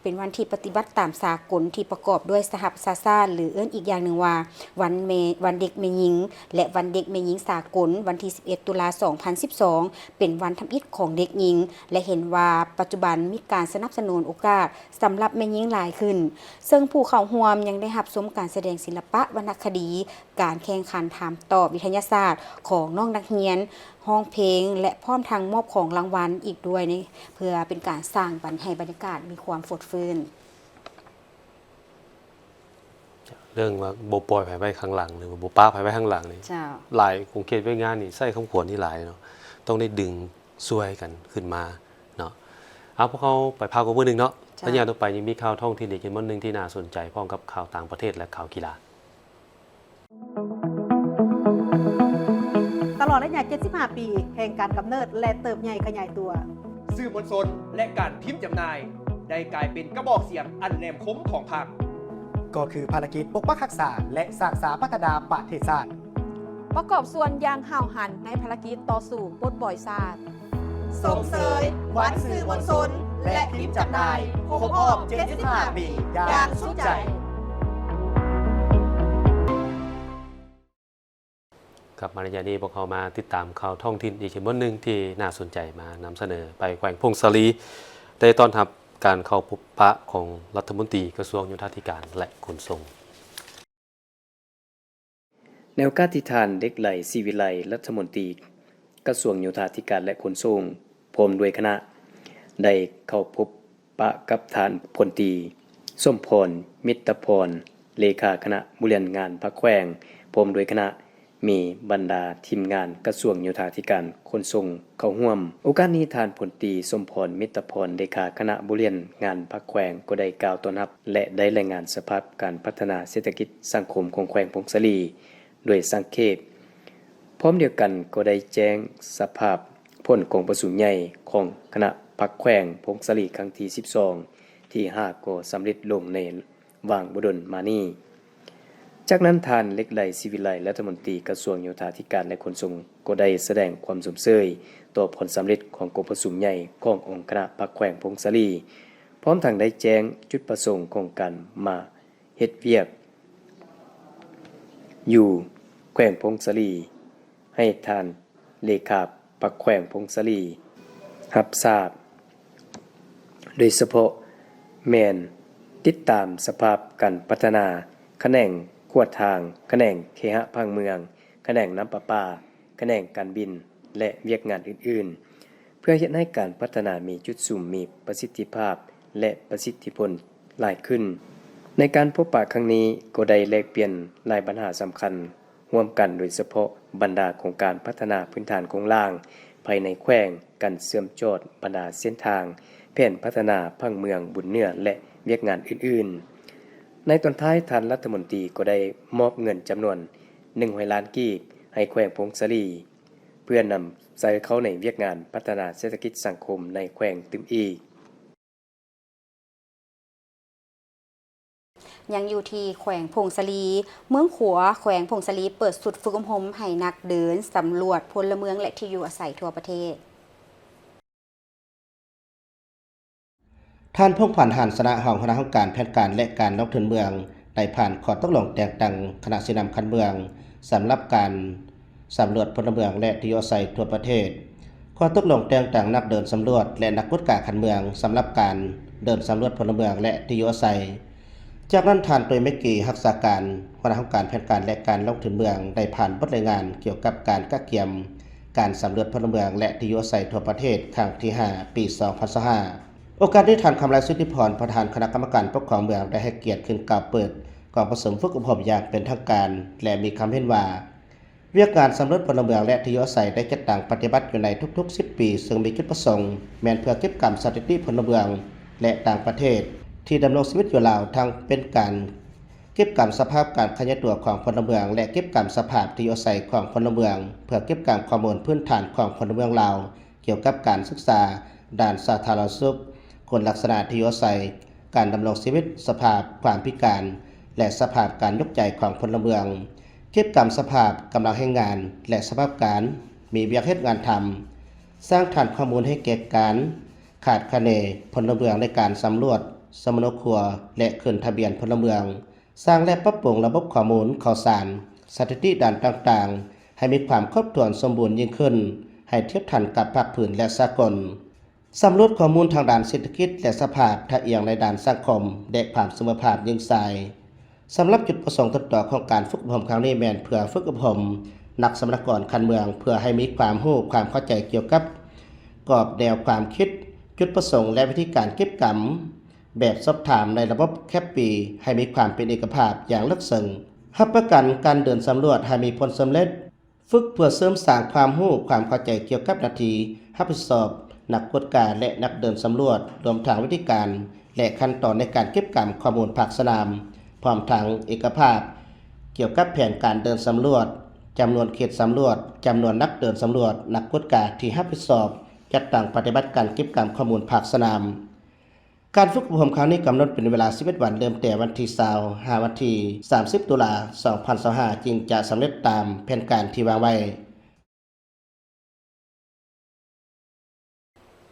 ເປັນວັນທີ່ປະຕິບັດຕາມສາກົນທີ່ປະກອບດ້ວຍສະຫະປະຊາຊາດ ຫຼືເອີ້ນອີກຢ່າງໜຶ່ງວ່າ ວັນແມ່ ວັນເດັກແມ່ຍິງ ແລະ ວັນເດັກແມ່ຍິງສາກົນ ວັນທີສິບເອັດ ຕຸລາ ສອງພັນສິບສອງ ເປັນວັນທຳອິດຂອງເດັກຍິງ ແລະ ເຫັນວ່າປັດຈຸບັນມີການສະໜັບສະໜູນໂອກາດສຳລັບແມ່ຍິງຫຼາຍຂຶ້ນ, ເຊິ່ງຜູ້ເຂົ້າຮ່ວມຍັງໄດ້ຮັບຊົມການສະແດງສິລະປະວັນນະຄະດີ, ການແຂ່ງຂັນຖາມຕອບວິທະຍາສາດຂອງນ້ອງນັກຮຽນ, ຮ້ອງເພງ ແລະ ພ້ອມທັງມອບຂອງລາງວັນອີກດ້ວຍ ໃນ ເພື່ອເປັນການສ້າງບັນ ໃຫ້ບັນຍາກາດມີຄວາມຟົດຟື້ນ. ເລື່ອງວ່າບໍ່ປ່ອຍໃຜໄວ້ຂ້າງຫຼັງ ຫຼືວ່າບໍ່ປະໃຜໄວ້ຂ້າງຫຼັງນີ້ ເຈົ້າ ຫຼາຍຂົງເຂດວຽກງານນີ້ໃຊ້ຄຳຂວັນນີ້ຫຼາຍເນາະ, ຕ້ອງໄດ້ດຶງຊ່ວຍກັນຂຶ້ນມາເນາະ. ເອົາ ພວກເຮົາໄປພັກກັນມື້ໜຶ່ງເນາະ. ເຈົ້າ ໄລຍະຕໍ່ໄປຍັງມີຂ່າວທ້ອງຖິ່ນອີກຈຳນວນໜຶ່ງທີ່ໜ້າສົນໃຈ ພ້ອມກັບຂ່າວຕ່າງປະເທດ ແລະ ຂ່າວກິລາ. ຕະຫຼອດໄລຍະເຈັດສິບຫ້າປີແຫ່ງການກຳເນີດ ແລະ ເຕີບໃຫຍ່ຂະຫຍາຍຕົວ, ສື່ມວນຊົນ ແລະ ການພິມຈຳໜ່າຍ ໄດ້ກາຍເປັນກະບອກສຽງອັນແຫຼມຄົມຂອງພັກ, ກໍຄືພາລະກິດປົກປັກຮັກສາ ແລະ ສ້າງສາພັດທະນາປະເທດຊາດ, ປະກອບສ່ວນຢ່າງຫ້າວຫັນໃນພາລະກິດຕໍ່ສູ້ປົດປ່ອຍຊາດ. ຊົມເຊີຍວັນສື່ມວນຊົນ ແລະ ພິມຈຳໜ່າຍ ຄົບຮອບເຈັດສິບຫ້າປີຢ່າງສຸດໃຈ. ກັບມາໃນໄລຍະນີ້ ພວກເຮົາມາຕິດຕາມຂ່າວທ້ອງຖິ່ນອີກຈຳນວນໜຶ່ງທີ່ໜ້າສົນໃຈມານຳສະເໜີ. ໄປແຂວງຜົ້ງສາລີ ໄດ້ຕ້ອນຮັບການເຂົ້າພົບປະຂອງລັດຖະມົນຕີກະຊວງໂຍທາທິການ ແລະ ຂົນສົ່ງ. ໃນໂອກາດທີ່ທ່ານ ເດັກໄຫຼ ສີວິໄລ ລັດຖະມົນຕີກະຊວງໂຍທາທິການ ແລະ ຂົນສົ່ງ ພ້ອມດ້ວຍຄະນະ ໄດ້ເຂົ້າພົບປະກັບທ່ານ ພົນຕີ ສົມພອນ ມິດຕະພອນ ເລຂາຄະນະບໍລິຫານງານພັກແຂວງ ພ້ອມດ້ວຍຄະນະ ມີບັນດາທີມງານກະຊວງໂຍທາທິການຂົນສົ່ງເຂົ້າຮ່ວມ. ໂອກາດນີ້ ທ່ານ ພົນຕີ ສົມພອນ ມິດຕະພອນ ເລຂາຄະນະບໍລິຫານງານພັກແຂວງ ກໍໄດ້ກ່າວຕ້ອນຮັບ ແລະ ໄດ້ລາຍງານສະພາບການພັດທະນາເສດຖະກິດສັງຄົມຂອງແຂວງຜົ້ງສາລີ ໂດຍສັງເຂບ. ພ້ອມດຽວກັນກໍໄດ້ແຈ້ງສະພາບຜົນກອງປະຊຸມໃຫຍ່ຂອງຄະນະພັກແຂວງຜົ້ງສາລີຄັ້ງທີສິບສອງ ທີ່ຫາກໍສຳເລັດລົງໃນຫວ່າງບໍ່ດົນມານີ້. ຈາກນັ້ນ ທ່ານ ເຫຼັກໄຫຼ ສີວິໄລ ລັດຖະມົນຕີກະຊວງໂຍທາທິການ ແລະ ຂົນສົ່ງ ກໍໄດ້ສະແດງຄວາມຊົມເຊີຍຕໍ່ຜົນສຳເລັດຂອງກອງປະຊຸມໃຫຍ່ຂອງອົງຄະນະພັກແຂວງຜົ້ງສາລີ, ພ້ອມທັງໄດ້ແຈ້ງຈຸດປະສົງຂອງການມາ ເຮັດວຽກຢູ່ແຂວງຜົ້ງສາລີ ໃຫ້ທ່ານເລຂາພັກແຂວງຜົ້ງສາລີຮັບຊາບ, ໂດຍສະເພາະແມ່ນຕິດຕາມສະພາບການພັດທະນາຂະແໜງຂົວທາງ, ຂະແໜງເຄຫະຜັງເມືອງ, ຂະແໜງນ້ຳປະປາ, ຂະແໜງການບິນ ແລະ ວຽກງານອື່ນໆ ເພື່ອເຮັດໃຫ້ການພັດທະນາມີຈຸດສຸມ, ມີປະສິດທິພາບ ແລະ ປະສິດທິຜົນຫຼາຍຂຶ້ນ. ໃນການພົບປະຄັ້ງນີ້ ກໍໄດ້ແລກປ່ຽນຫຼາຍບັນຫາສຳຄັນຮ່ວມກັນ, ໂດຍສະເພາະບັນດາໂຄງການພັດທະນາພື້ນຖານໂຄງລ່າງພາຍໃນແຂວງ, ການເຊື່ອມຈອດບັນດາເສັ້ນທາງ, ແຜນພັດທະນາຜັງເມືອງ, ບຸນເໜືອ ແລະ ວຽກງານອື່ນໆ. ໃນຕອນທ້າຍ, ທ່ານລັດຖະມົນຕີກໍໄດ້ມອບເງິນຈຳນວນໜຶ່ງຮ້ອຍລ້ານກີບໃຫ້ແຂວງຜົ້ງສາລີ ເພື່ອນຳໃຊ້ເຂົ້າໃນວຽກງານພັດທະນາເສດຖະກິດສັງຄົມໃນແຂວງຕື່ມອີກ. ຍັງຢູ່ທີ່ແຂວງຜົ້ງສາລີ, ເມືອງຂົວ ແຂວງຜົ້ງສາລີ ເປີດຊຸດຝຶກອົບຮົມໃຫ້ນັກເດີນສຳຫຼວດພົນລະເມືອງ ແລະ ທີ່ຢູ່ອາໄສທົ່ວປະເທດ. ທ່ານ ພົງພັນ ຫານຊະນະ ຮອງຫົວໜ້າຫ້ອງການແຜນການ ແລະ ການລົງທຶນເມືອງ ໄດ້ຜ່ານຂໍ້ຕົກລົງແຕ່ງຕັ້ງຄະນະຊີ້ນຳຂັ້ນເມືອງ ສຳລັບການສຳຫຼວດພົນລະເມືອງ ແລະ ທີ່ຢູ່ອາໄສທົ່ວປະເທດ, ຂໍ້ຕົກລົງແຕ່ງຕັ້ງນັກເດີນສຳຫຼວດ ແລະ ນັກກວດກາຂັ້ນເມືອງ ສຳລັບການເດີນສຳຫຼວດພົນລະເມືອງ ແລະ ທີ່ຢູ່ອາໄສ. ຈາກນັ້ນ ທ່ານ ຕຸ້ຍ ເມກກີ ຮັກສາການຫົວໜ້າຫ້ອງການແຜນການ ແລະ ການລົງທຶນເມືອງ ໄດ້ຜ່ານບົດລາຍງານກ່ຽວກັບການກະກຽມການສຳຫຼວດພົນລະເມືອງ ແລະ ທີ່ຢູ່ອາໄສທົ່ວປະເທດ ຄັ້ງທີຫ້າ ປີສອງພັນຊາວຫ້າ. ໂອກາດນີ້ ທ່ານ ຄຳໄລ ສຸດທິພອນ ປະທານຄະນະກຳມະການປົກຄອງເມືອງ ໄດ້ໃຫ້ກຽດຂຶ້ນກ່າວເປີດກອງປະຊຸມຝຶກອົບຮົມຢ່າງເປັນທາງການ ແລະ ມີຄຳເຫັນວ່າ ວຽກງານສຳຫຼວດພົນລະເມືອງ ແລະ ທີ່ຢູ່ອາໄສ ໄດ້ຈັດຕັ້ງປະຕິບັດຢູ່ໃນທຸກໆສິບປີ, ເຊິ່ງມີຈຸດປະສົງແມ່ນເພື່ອເກັບກຳສະຖິຕິພົນລະເມືອງ ແລະ ຕ່າງປະເທດ ທີ່ດຳລົງຊີວິດຢູ່ລາວ, ທັງເປັນການເກັບກຳສະພາບການຂະຫຍາຍຕົວຂອງພົນລະເມືອງ ແລະ ເກັບກຳສະພາບທີ່ຢູ່ອາໄສຂອງພົນລະເມືອງ ເພື່ອເກັບກຳຂໍ້ມູນພື້ນຖານຂອງພົນລະເມືອງລາວ ກ່ຽວກັບການສຶກສາດ້ານສາທາລະນະສຸກ, ຄຸນລັກສະນະທີ່ຢູ່ອາໄສ, ການດຳລົງຊີວິດ, ສະພາບຄວາມພິການ ແລະ ສະພາບການຍົກໃຈຂອງພົນລະເມືອງ, ເກັບກຳສະພາບກຳລັງແຮງງານ ແລະ ສະພາບການມີວຽກເຮັດງານທຳ, ສ້າງຖານຂໍ້ມູນໃຫ້ແກ່ການຄາດຄະເນພົນລະເມືອງໃນການສຳຫຼວດ, ສຳມະໂນຄົວ ແລະ ຂຶ້ນທະບຽນພົນລະເມືອງ, ສ້າງ ແລະ ປັບປຸງລະບົບຂໍ້ມູນຂ່າວສານ, ສະຖິຕິດ້ານຕ່າງໆ ໃຫ້ມີຄວາມຄົບຖ້ວນສົມບູນຍິ່ງຂຶ້ນ, ໃຫ້ທຽບທັນກັບພາກພື້ນ ແລະ ສາກົນ. ສຳຫຼວດຂໍ້ມູນທາງດ້ານເສດຖະກິດ ແລະ ສະພາບທ່າອ່ຽງໃນດ້ານສັງຄົມ ແລະ ຄວາມສະເໝີພາບຍິງຊາຍ. ສຳລັບຈຸດປະສົງຕົ້ນຕໍຂອງການຝຶກອົບຮົມຄັ້ງນີ້ແມ່ນເພື່ອຝຶກອົບຮົມນັກສຳມະນາກອນຂັ້ນເມືອງ ເພື່ອໃຫ້ມີຄວາມຮູ້ຄວາມເຂົ້າໃຈກ່ຽວກັບກອບແນວຄວາມຄິດ, ຈຸດປະສົງ ແລະ ວິທີການເກັບກຳແບບສອບຖາມໃນລະບົບແຄັບປີ ໃຫ້ມີຄວາມເປັນເອກະພາບຢ່າງເລິກເຊິ່ງ, ຮັບປະກັນການເດີນສຳຫຼວດໃຫ້ມີຜົນສຳເລັດ, ຝຶກເພື່ອເສີມສ້າງຄວາມຮູ້ຄວາມເຂົ້າໃຈກ່ຽວກັບໜ້າທີ່ຮັບຜິດຊອບນັກກວດກາ ແລະ ນັກເດີນສຳຫຼວດ, ລວມທັງວິທີການ ແລະ ຂັ້ນຕອນໃນການເກັບກຳຂໍ້ມູນພາກສະໜາມ, ພ້ອມທັງເອກະພາບກ່ຽວກັບແຜນການເດີນສຳຫຼວດ, ຈຳນວນເຂດສຳຫຼວດ, ຈຳນວນນັກເດີນສຳຫຼວດ, ນັກກວດກາທີ່ຮັບຜິດຊອບ, ຈັດຕັ້ງປະຕິບັດການເກັບກຳຂໍ້ມູນພາກສະໜາມ. ການຝຶກອົບຮົມຄັ້ງນີ້ກຳນົດເປັນເວລາສິບເອັດວັນ, ເລີ່ມແຕ່ວັນທີຊາວ ຫາວັນທີສາມສິບ ຕຸລາ ສອງພັນຊາວຫ້າ ຈຶ່ງຈະສຳເລັດຕາມແຜນການທີ່ວາງໄວ້.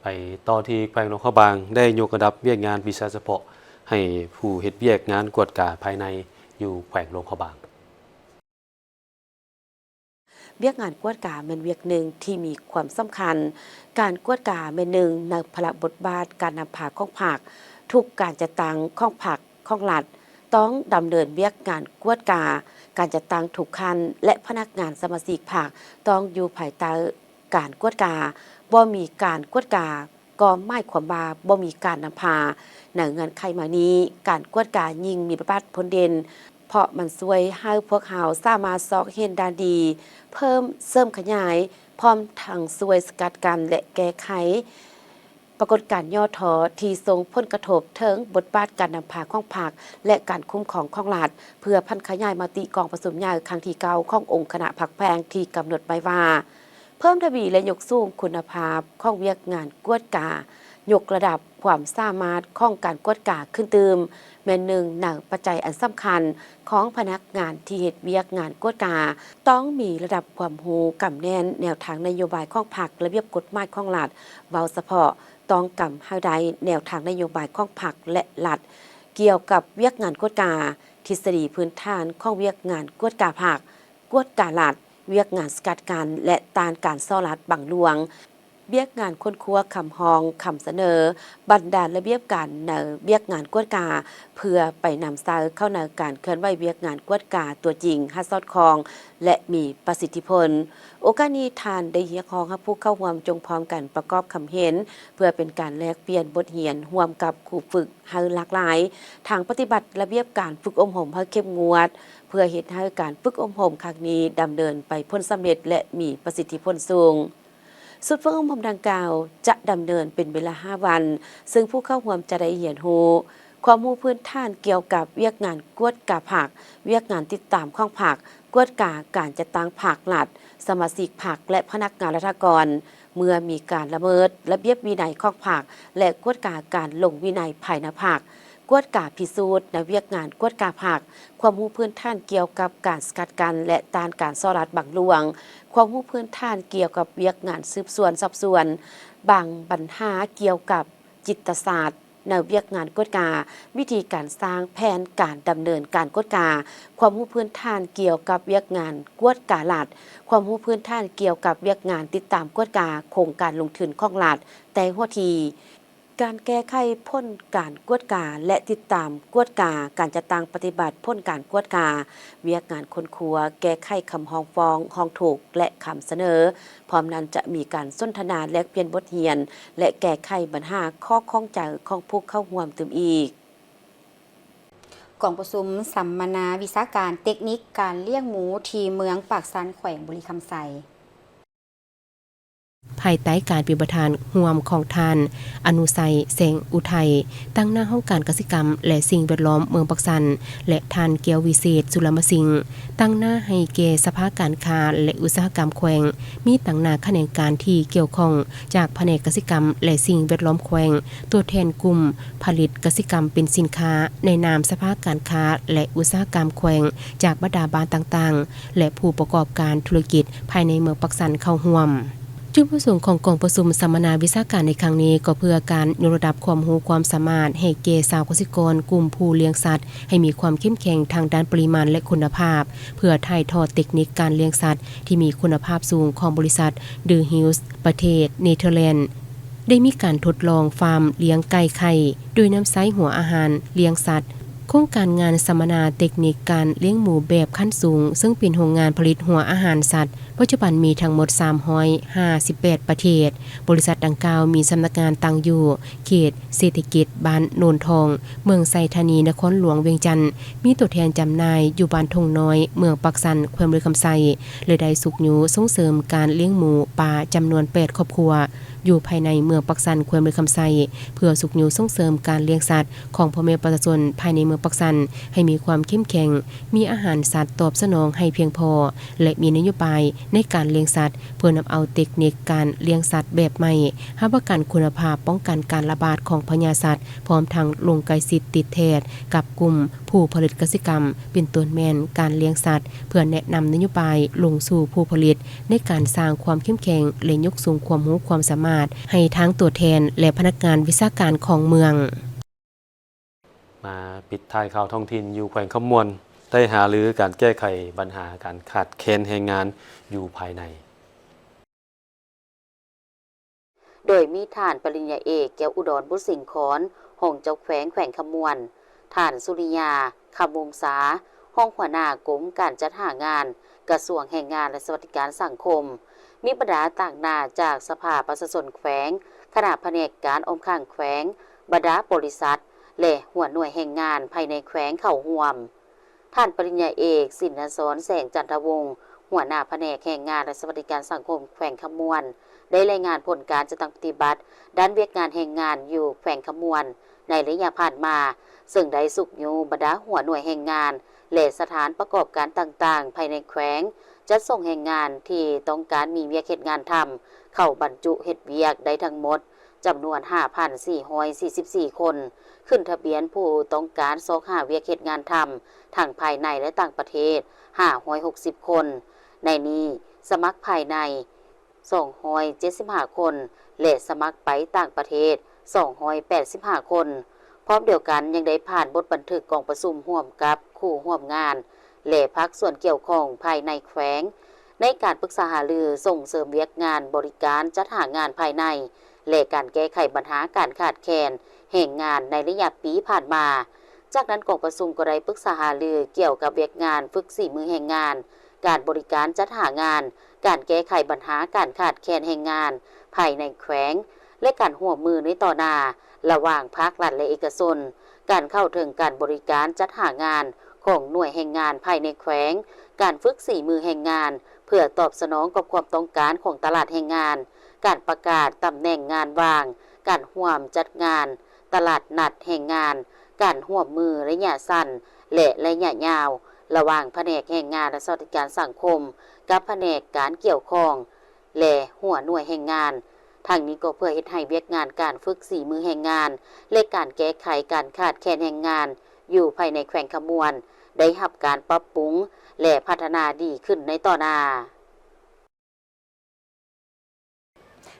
ໄປຕໍ່ທີ່ແຂວງຫຼວງພະບາງ ໄດ້ຍົກລະດັບວຽກງານວິຊາສະເພາະໃຫ້ຜູ້ເຮັດວຽກງານກວດກາພາຍໃນຢູ່ແຂວງຫຼວງພະບາງ. ວຽກງານກວດກາແມ່ນວຽກໜຶ່ງທີ່ມີຄວາມສຳຄັນ. ການກວດກາແມ່ນໜຶ່ງໃນພາລະບົດບາດການນຳພາຂອງພັກ. ທຸກການຈັດຕັ້ງຂອງພັກ, ຂອງລັດ ຕ້ອງດຳເນີນວຽກງານກວດກາ. ການຈັດຕັ້ງທຸກຂັ້ນ ແລະ ພະນັກງານສະມາຊິກພັກ ຕ້ອງຢູ່ພາຍໃຕ້ການກວດກາ. ບໍ່ມີການກວດກາ ກໍໝາຍຄວາມວ່າບໍ່ມີການນຳພາ. ໃນເງື່ອນໄຂໃໝ່ນີ້, ການກວດກາຍິ່ງມີບົດບາດພົ້ນເດັ່ນ, ເພາະມັນຊ່ວຍໃຫ້ພວກເຮົາສາມາດຊອກເຫັນດ້ານດີ, ເພີ່ມເສີມຂະຫຍາຍ, ພ້ອມທັງຊ່ວຍສະກັດກັ້ນ ແລະ ແກ້ໄຂປາກົດການຫຍໍ້ທໍ້ທີ່ສົ່ງຜົນກະທົບເຖິງບົດບາດການນຳພາຂອງພັກ ແລະ ການຄຸ້ມຄອງຂອງລັດ, ເພື່ອຜັນຂະຫຍາຍມະຕິກອງປະຊຸມໃຫຍ່ຄັ້ງທີເກົ້າຂອງອົງຄະນະພັກແຂວງທີ່ກຳນົດໄວ້ວ່າ ເພີ່ມທະວີ ແລະ ຍົກສູງຄຸນນະພາບຂອງວຽກງານກວດກາ, ຍົກລະດັບຄວາມສາມາດຂອງການກວດກາຂຶ້ນຕື່ມ ແມ່ນໜຶ່ງໃນປັດໄຈອັນສຳຄັນຂອງພະນັກງານທີ່ເຮັດວຽກງານກວດກາ. ຕ້ອງມີລະດັບຄວາມຮູ້ກຳແໜ້ນແນວທາງນະໂຍບາຍຂອງພັກ, ລະບຽບກົດໝາຍຂອງລັດ, ເວົ້າສະເພາະ, ຕ້ອງກຳໃຫ້ໄດ້ແນວທາງນະໂຍບາຍຂອງພັກ ແລະ ລັດ ກ່ຽວກັບວຽກງານກວດກາ, ທິດສະດີພື້ນຖານຂອງວຽກງານກວດກາພັກ, ກວດກາລັດ, ວຽກງານສະກັດກັ້ນ ແລະ ຕ້ານການສໍ້ລາດບັງຫຼວງ, ວຽກງານຄົ້ນຄວ້າຄຳຮ້ອງຄຳສະເໜີ, ບັນດາລະບຽບການໃນວຽກງານກວດກາ ເພື່ອໄປນຳໃຊ້ເຂົ້າໃນການເຄື່ອນໄຫວວຽກງານກວດກາຕົວຈິງໃຫ້ສອດຄ່ອງ ແລະ ມີປະສິດທິຜົນ. ໂອກາດນີ້ ທ່ານໄດ້ຮຽກຮ້ອງໃຫ້ຜູ້ເຂົ້າຮ່ວມຈົ່ງພ້ອມກັນປະກອບຄຳເຫັນ ເພື່ອເປັນການແລກປ່ຽນບົດຮຽນຮ່ວມກັບຄູຝຶກໃຫ້ຫຼາກຫຼາຍ, ທັງປະຕິບັດລະບຽບການຝຶກອົບຮົມໃຫ້ເຂັ້ມງວດ ເພື່ອເຮັດໃຫ້ການຝຶກອົບຮົມຄັ້ງນີ້ດຳເນີນໄປຜົນສຳເລັດ ແລະ ມີປະສິດທິຜົນສູງ. ຊຸດຝຶກອົບຮົມດັ່ງກ່າວຈະດຳເນີນເປັນເວລາຫ້າວັນ, ເຊິ່ງຜູ້ເຂົ້າຮ່ວມຈະໄດ້ຮຽນຮູ້ຄວາມຮູ້ພື້ນຖານກ່ຽວກັບວຽກງານກວດກາພັກ, ວຽກງານຕິດຕາມຂອງພັກ, ກວດກາການຈັດຕັ້ງພັກລັດ, ສະມາຊິກພັກ ແລະ ພະນັກງານລັດຖະກອນ, ເມື່ອມີການລະເມີດລະບຽບວິໄນຂອງພັກ ແລະ ກວດກາການລົງວິໄນພາຍໃນພັກ, ກວດກາພິສູດໃນວຽກງານກວດກາພັກ, ຄວາມຮູ້ພື້ນຖານກ່ຽວກັບການສະກັດກັ້ນ ແລະ ຕ້ານການສໍ້ລາດບັງຫຼວງ, ຄວາມຮູ້ພື້ນຖານກ່ຽວກັບວຽກງານສືບສວນສອບສວນ, ບາງບັນຫາກ່ຽວກັບຈິດຕະສາດໃນວຽກງານກວດກາ, ວິທີການສ້າງແຜນການດຳເນີນການກວດກາ, ຄວາມຮູ້ພື້ນຖານກ່ຽວກັບວຽກງານກວດກາລັດ, ຄວາມຮູ້ພື້ນຖານກ່ຽວກັບວຽກງານຕິດຕາມກວດກາໂຄງການລົງທຶນຂອງລັດແຕ່ຫົວທີ. ການແກ້ໄຂຜົນການກວດກາ ແລະ ຕິດຕາມກວດກາການຈັດຕັ້ງປະຕິບັດຜົນການກວດກາ, ວຽກງານຄົ້ນຄວ້າແກ້ໄຂຄຳຮ້ອງຟ້ອງ, ຮ້ອງທຸກ ແລະ ຄຳສະເໜີ. ພ້ອມນັ້ນຈະມີການສົນທະນາແລກປ່ຽນບົດຮຽນ ແລະ ແກ້ໄຂບັນຫາຂໍ້ຂ້ອງໃຈຂອງຜູ້ເຂົ້າຮ່ວມຕື່ມອີກ. ກອງປະຊຸມສຳມະນາວິຊາການເຕັກນິກການລ້ຽງໝູທີ່ເມືອງປາກຊັນ ແຂວງບໍລິຄຳໄຊ. ພາຍໃຕ້ການເປັນປະທານຮ່ວມຂອງທ່ານ ອະນຸໄຊ ແສງອຸໄທ ຕາງໜ້າຫ້ອງການກະສິກຳ ແລະ ສິ່ງແວດລ້ອມເມືອງປາກຊັນ ແລະ ທ່ານ ແກ້ວວິເສດ ສຸລະມະສິງ ຕາງໜ້າໃຫ້ແກ່ສະພາການຄ້າ ແລະ ອຸດສາຫະກຳແຂວງ, ມີຕາງໜ້າຂະແໜງການທີ່ກ່ຽວຂ້ອງຈາກພະແນກກະສິກຳ ແລະ ສິ່ງແວດລ້ອມແຂວງ, ຕົວແທນກຸ່ມຜະລິດກະສິກຳເປັນສິນຄ້າ ໃນນາມສະພາການຄ້າ ແລະ ອຸດສາຫະກຳແຂວງ ຈາກບັນດາບ້ານຕ່າງໆ ແລະ ຜູ້ປະກອບການທຸລະກິດພາຍໃນເມືອງປາກຊັນເຂົ້າຮ່ວມ. ຈຸດປະສົງຂອງກອງປະຊຸມສຳມະນາວິຊາການໃນຄັ້ງນີ້ ກໍເພື່ອການຍົກລະດັບຄວາມຮູ້ຄວາມສາມາດໃຫ້ແກ່ຊາວກະສິກອນກຸ່ມຜູ້ລ້ຽງສັດ ໃຫ້ມີຄວາມເຂັ້ມແຂງທາງດ້ານປະລິມານ ແລະ ຄຸນນະພາບ ເພື່ອຖ່າຍທອດເຕັກນິກການລ້ຽງສັດທີ່ມີຄຸນນະພາບສູງຂອງບໍລິສັດ De Hilt ປະເທດເນເທີແລນ ໄດ້ມີການທົດລອງຟາມລ້ຽງໄກ່ໄຂ່ ໂດຍນຳໃຊ້ຫົວອາຫານລ້ຽງສັດ. ໂຄງການງານສຳມະນາເຕັກນິກການລ້ຽງໝູແບບຂັ້ນສູງ, ເຊິ່ງເປັນໂຮງງານຜະລິດຫົວອາຫານສັດ, ປັດຈຸບັນມີທັງໝົດສາມຮ້ອຍຫ້າສິບແປດປະເທດ. ບໍລິສັດດັ່ງກ່າວມີສຳນັກງານຕັ້ງຢູ່ເຂດເສດຖະກິດບ້ານໂນນທອງ, ເມືອງໄຊທານີ, ນະຄອນຫຼວງວຽງຈັນ, ມີຕົວແທນຈຳໜ່າຍຢູ່ບ້ານທົ່ງນ້ອຍ, ເມືອງປາກຊັນ, ແຂວງບໍລິຄຳໄຊ ແລະ ໄດ້ຊຸກຍູ້ສົ່ງເສີມການລ້ຽງໝູປ່າຈຳນວນແປດຄອບຄົວ ຢູ່ພາຍໃນເມືອງປາກຊັນ ແຂວງບໍລິຄຳໄຊ ເພື່ອຊຸກຍູ້ສົ່ງເສີມການລ້ຽງສັດຂອງພໍ່ແມ່ປະຊາຊົນພາຍໃນເມືອງປາກຊັນ ໃຫ້ມີຄວາມເຂັ້ມແຂງ, ມີອາຫານສັດຕອບສະໜອງໃຫ້ພຽງພໍ ແລະ ມີນະໂຍບາຍໃນການລ້ຽງສັດ ເພື່ອນຳເອົາເຕັກນິກການລ້ຽງສັດແບບໃໝ່, ຮັບປະກັນຄຸນນະພາບ, ປ້ອງກັນການລະບາດຂອງພະຍາດສັດ, ພ້ອມທັງລົງໃກ້ຊິດຕິດແທດກັບກຸ່ມຜູ້ຜະລິດກະສິກຳ, ເປັນຕົ້ນແມ່ນການລ້ຽງສັດ, ເພື່ອແນະນຳນະໂຍບາຍລົງສູ່ຜູ້ຜະລິດ ໃນການສ້າງຄວາມເຂັ້ມແຂງ ແລະ ຍົກສູງຄວາມຮູ້ຄວາມສາມາດໃຫ້ທັງຕົວແທນ ແລະ ພະນັກງານວິຊາການຂອງເມືອງ. ມາປິດທ້າຍຂ່າວທ້ອງຖິ່ນຢູ່ແຂວງຄຳມ່ວນ ໄດ້ຫາລືການແກ້ໄຂບັນຫາການຂາດແຄນແຮງງານຢູ່ພາຍໃນ. ໂດຍມີທ່ານປະລິນຍາເອກ ແກ້ວອຸດອນ ບຸດສິງຄອນ ຮອງເຈົ້າແຂວງແຂວງຄຳມ່ວນ, ທ່ານ ສຸລິຍາ ຄຳວົງສາ ຮອງຫົວໜ້າກົມການຈັດຫາງານ ກະຊວງແຮງງານ ແລະ ສະຫວັດດີການສັງຄົມ, ມີບັນດາຕາງໜ້າຈາກສະພາປະຊາຊົນແຂວງ, ຄະນະພະແນກການອ້ອມຂ້າງແຂວງ, ບັນດາບໍລິສັດ ແລະ ຫົວໜ່ວຍແຮງງານພາຍໃນແຂວງເຂົ້າຮ່ວມ. ທ່ານປະລິນຍາເອກ ສິນນະສອນ ແສງຈັນທະວົງ ຫົວໜ້າພະແນກແຮງງານ ແລະ ສະຫວັດດີການສັງຄົມແຂວງຄຳມ່ວນ ໄດ້ລາຍງານຜົນການຈັດຕັ້ງປະຕິບັດດ້ານວຽກງານແຮງງານຢູ່ແຂວງຄຳມ່ວນໃນໄລຍະຜ່ານມາ, ເຊິ່ງໄດ້ຊຸກຍູ້ບັນດາຫົວໜ່ວຍແຮງງານ ແລະ ສະຖານປະກອບການຕ່າງໆພາຍໃນແຂວງ ຈັດສົ່ງແຮງງານທີ່ຕ້ອງການມີວຽກເຮັດງານທຳ ເຂົ້າບັນຈຸເຮັດວຽກໄດ້ທັງໝົດ ຈຳນວນຫ້າພັນສີ່ຮ້ອຍສີ່ສິບສີ່ຄົນ, ຂຶ້ນທະບຽນຜູ້ຕ້ອງການຊອກຫາວຽກເຮັດງານທຳ ທັງພາຍໃນ ແລະ ຕ່າງປະເທດ ຫ້າຮ້ອຍຫົກສິບຄົນ, ໃນນີ້ສະໝັກພາຍໃນ ສອງຮ້ອຍເຈັດສິບຫ້າຄົນ ແລະ ສະໝັກໄປຕ່າງປະເທດ ສອງຮ້ອຍແປດສິບຫ້າຄົນ. ພ້ອມດຽວກັນຍັງໄດ້ຜ່ານບົດບັນທຶກກອງປະຊຸມຮ່ວມກັບຄູ່ຮ່ວມງານ ແລະ ພາກສ່ວນກ່ຽວຂ້ອງພາຍໃນແຂວງ ໃນການປຶກສາຫາລືສົ່ງເສີມວຽກງານບໍລິການຈັດຫາງານພາຍໃນ ແລະ ການແກ້ໄຂບັນຫາການຂາດແຄນແຮງງານໃນໄລຍະປີຜ່ານມາ. ຈາກນັ້ນກອງປະຊຸມກໍໄດ້ປຶກສາຫາລືກ່ຽວກັບວຽກງານຝຶກສີມືແຮງງານ, ການບໍລິການຈັດຫາງານ, ການແກ້ໄຂບັນຫາການຂາດແຄນແຮງງານພາຍໃນແຂວງ ແລະ ການຮ່ວມມືໃນຕໍ່ໜ້າ ລະຫວ່າງພາກລັດ ແລະ ເອກະຊົນ, ການເຂົ້າເຖິງການບໍລິການຈັດຫາງານຂອງໜ່ວຍແຮງງານພາຍໃນແຂວງ, ການຝຶກສີມືແຮງງານເພື່ອຕອບສະໜອງກັບຄວາມຕ້ອງການຂອງຕະຫຼາດແຮງງານ, ການປະກາດຕຳແໜ່ງງານວ່າງ, ການຮ່ວມຈັດງານຕະຫຼາດນັດແຮງງານ, ການຮ່ວມມືໄລຍະສັ້ນ ແລະ ໄລຍະຍາວ ລະຫວ່າງພະແນກແຮງງານ ແລະ ສະຫວັດດີການສັງຄົມ ກັບພະແນກການກ່ຽວຂ້ອງ ແລະ ຫົວໜ່ວຍແຮງງານ. ທັງນີ້ກໍເພື່ອເຮັດໃຫ້ວຽກງານການຝຶກສີມືແຮງງານ ແລະ ການແກ້ໄຂການຂາດແຄນແຮງງານຢູ່ພາຍໃນແຂວງຄຳມ່ວນ ໄດ້ຮັບການປັບປຸງ ແລະ ພັດທະນາດີຂຶ້ນໃນຕໍ່ໜ້າ.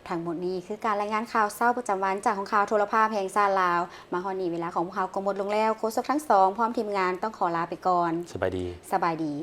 ທັງໝົດນີ້ຄືການລາຍງານຂ່າວເຊົ້າປະຈຳວັນ ຈາກຫ້ອງຂ່າວໂທລະພາບແຫ່ງຊາດລາວ. ມາຮອດນີ້ເວລາຂອງພວກເຮົາກໍໝົດລົງແລ້ວ. ໂຄສົກທັງສອງ ພ້ອມທີມງານຕ້ອງຂໍລາໄປກ່ອນ. ສະບາຍດີ. ສະບາຍດີ.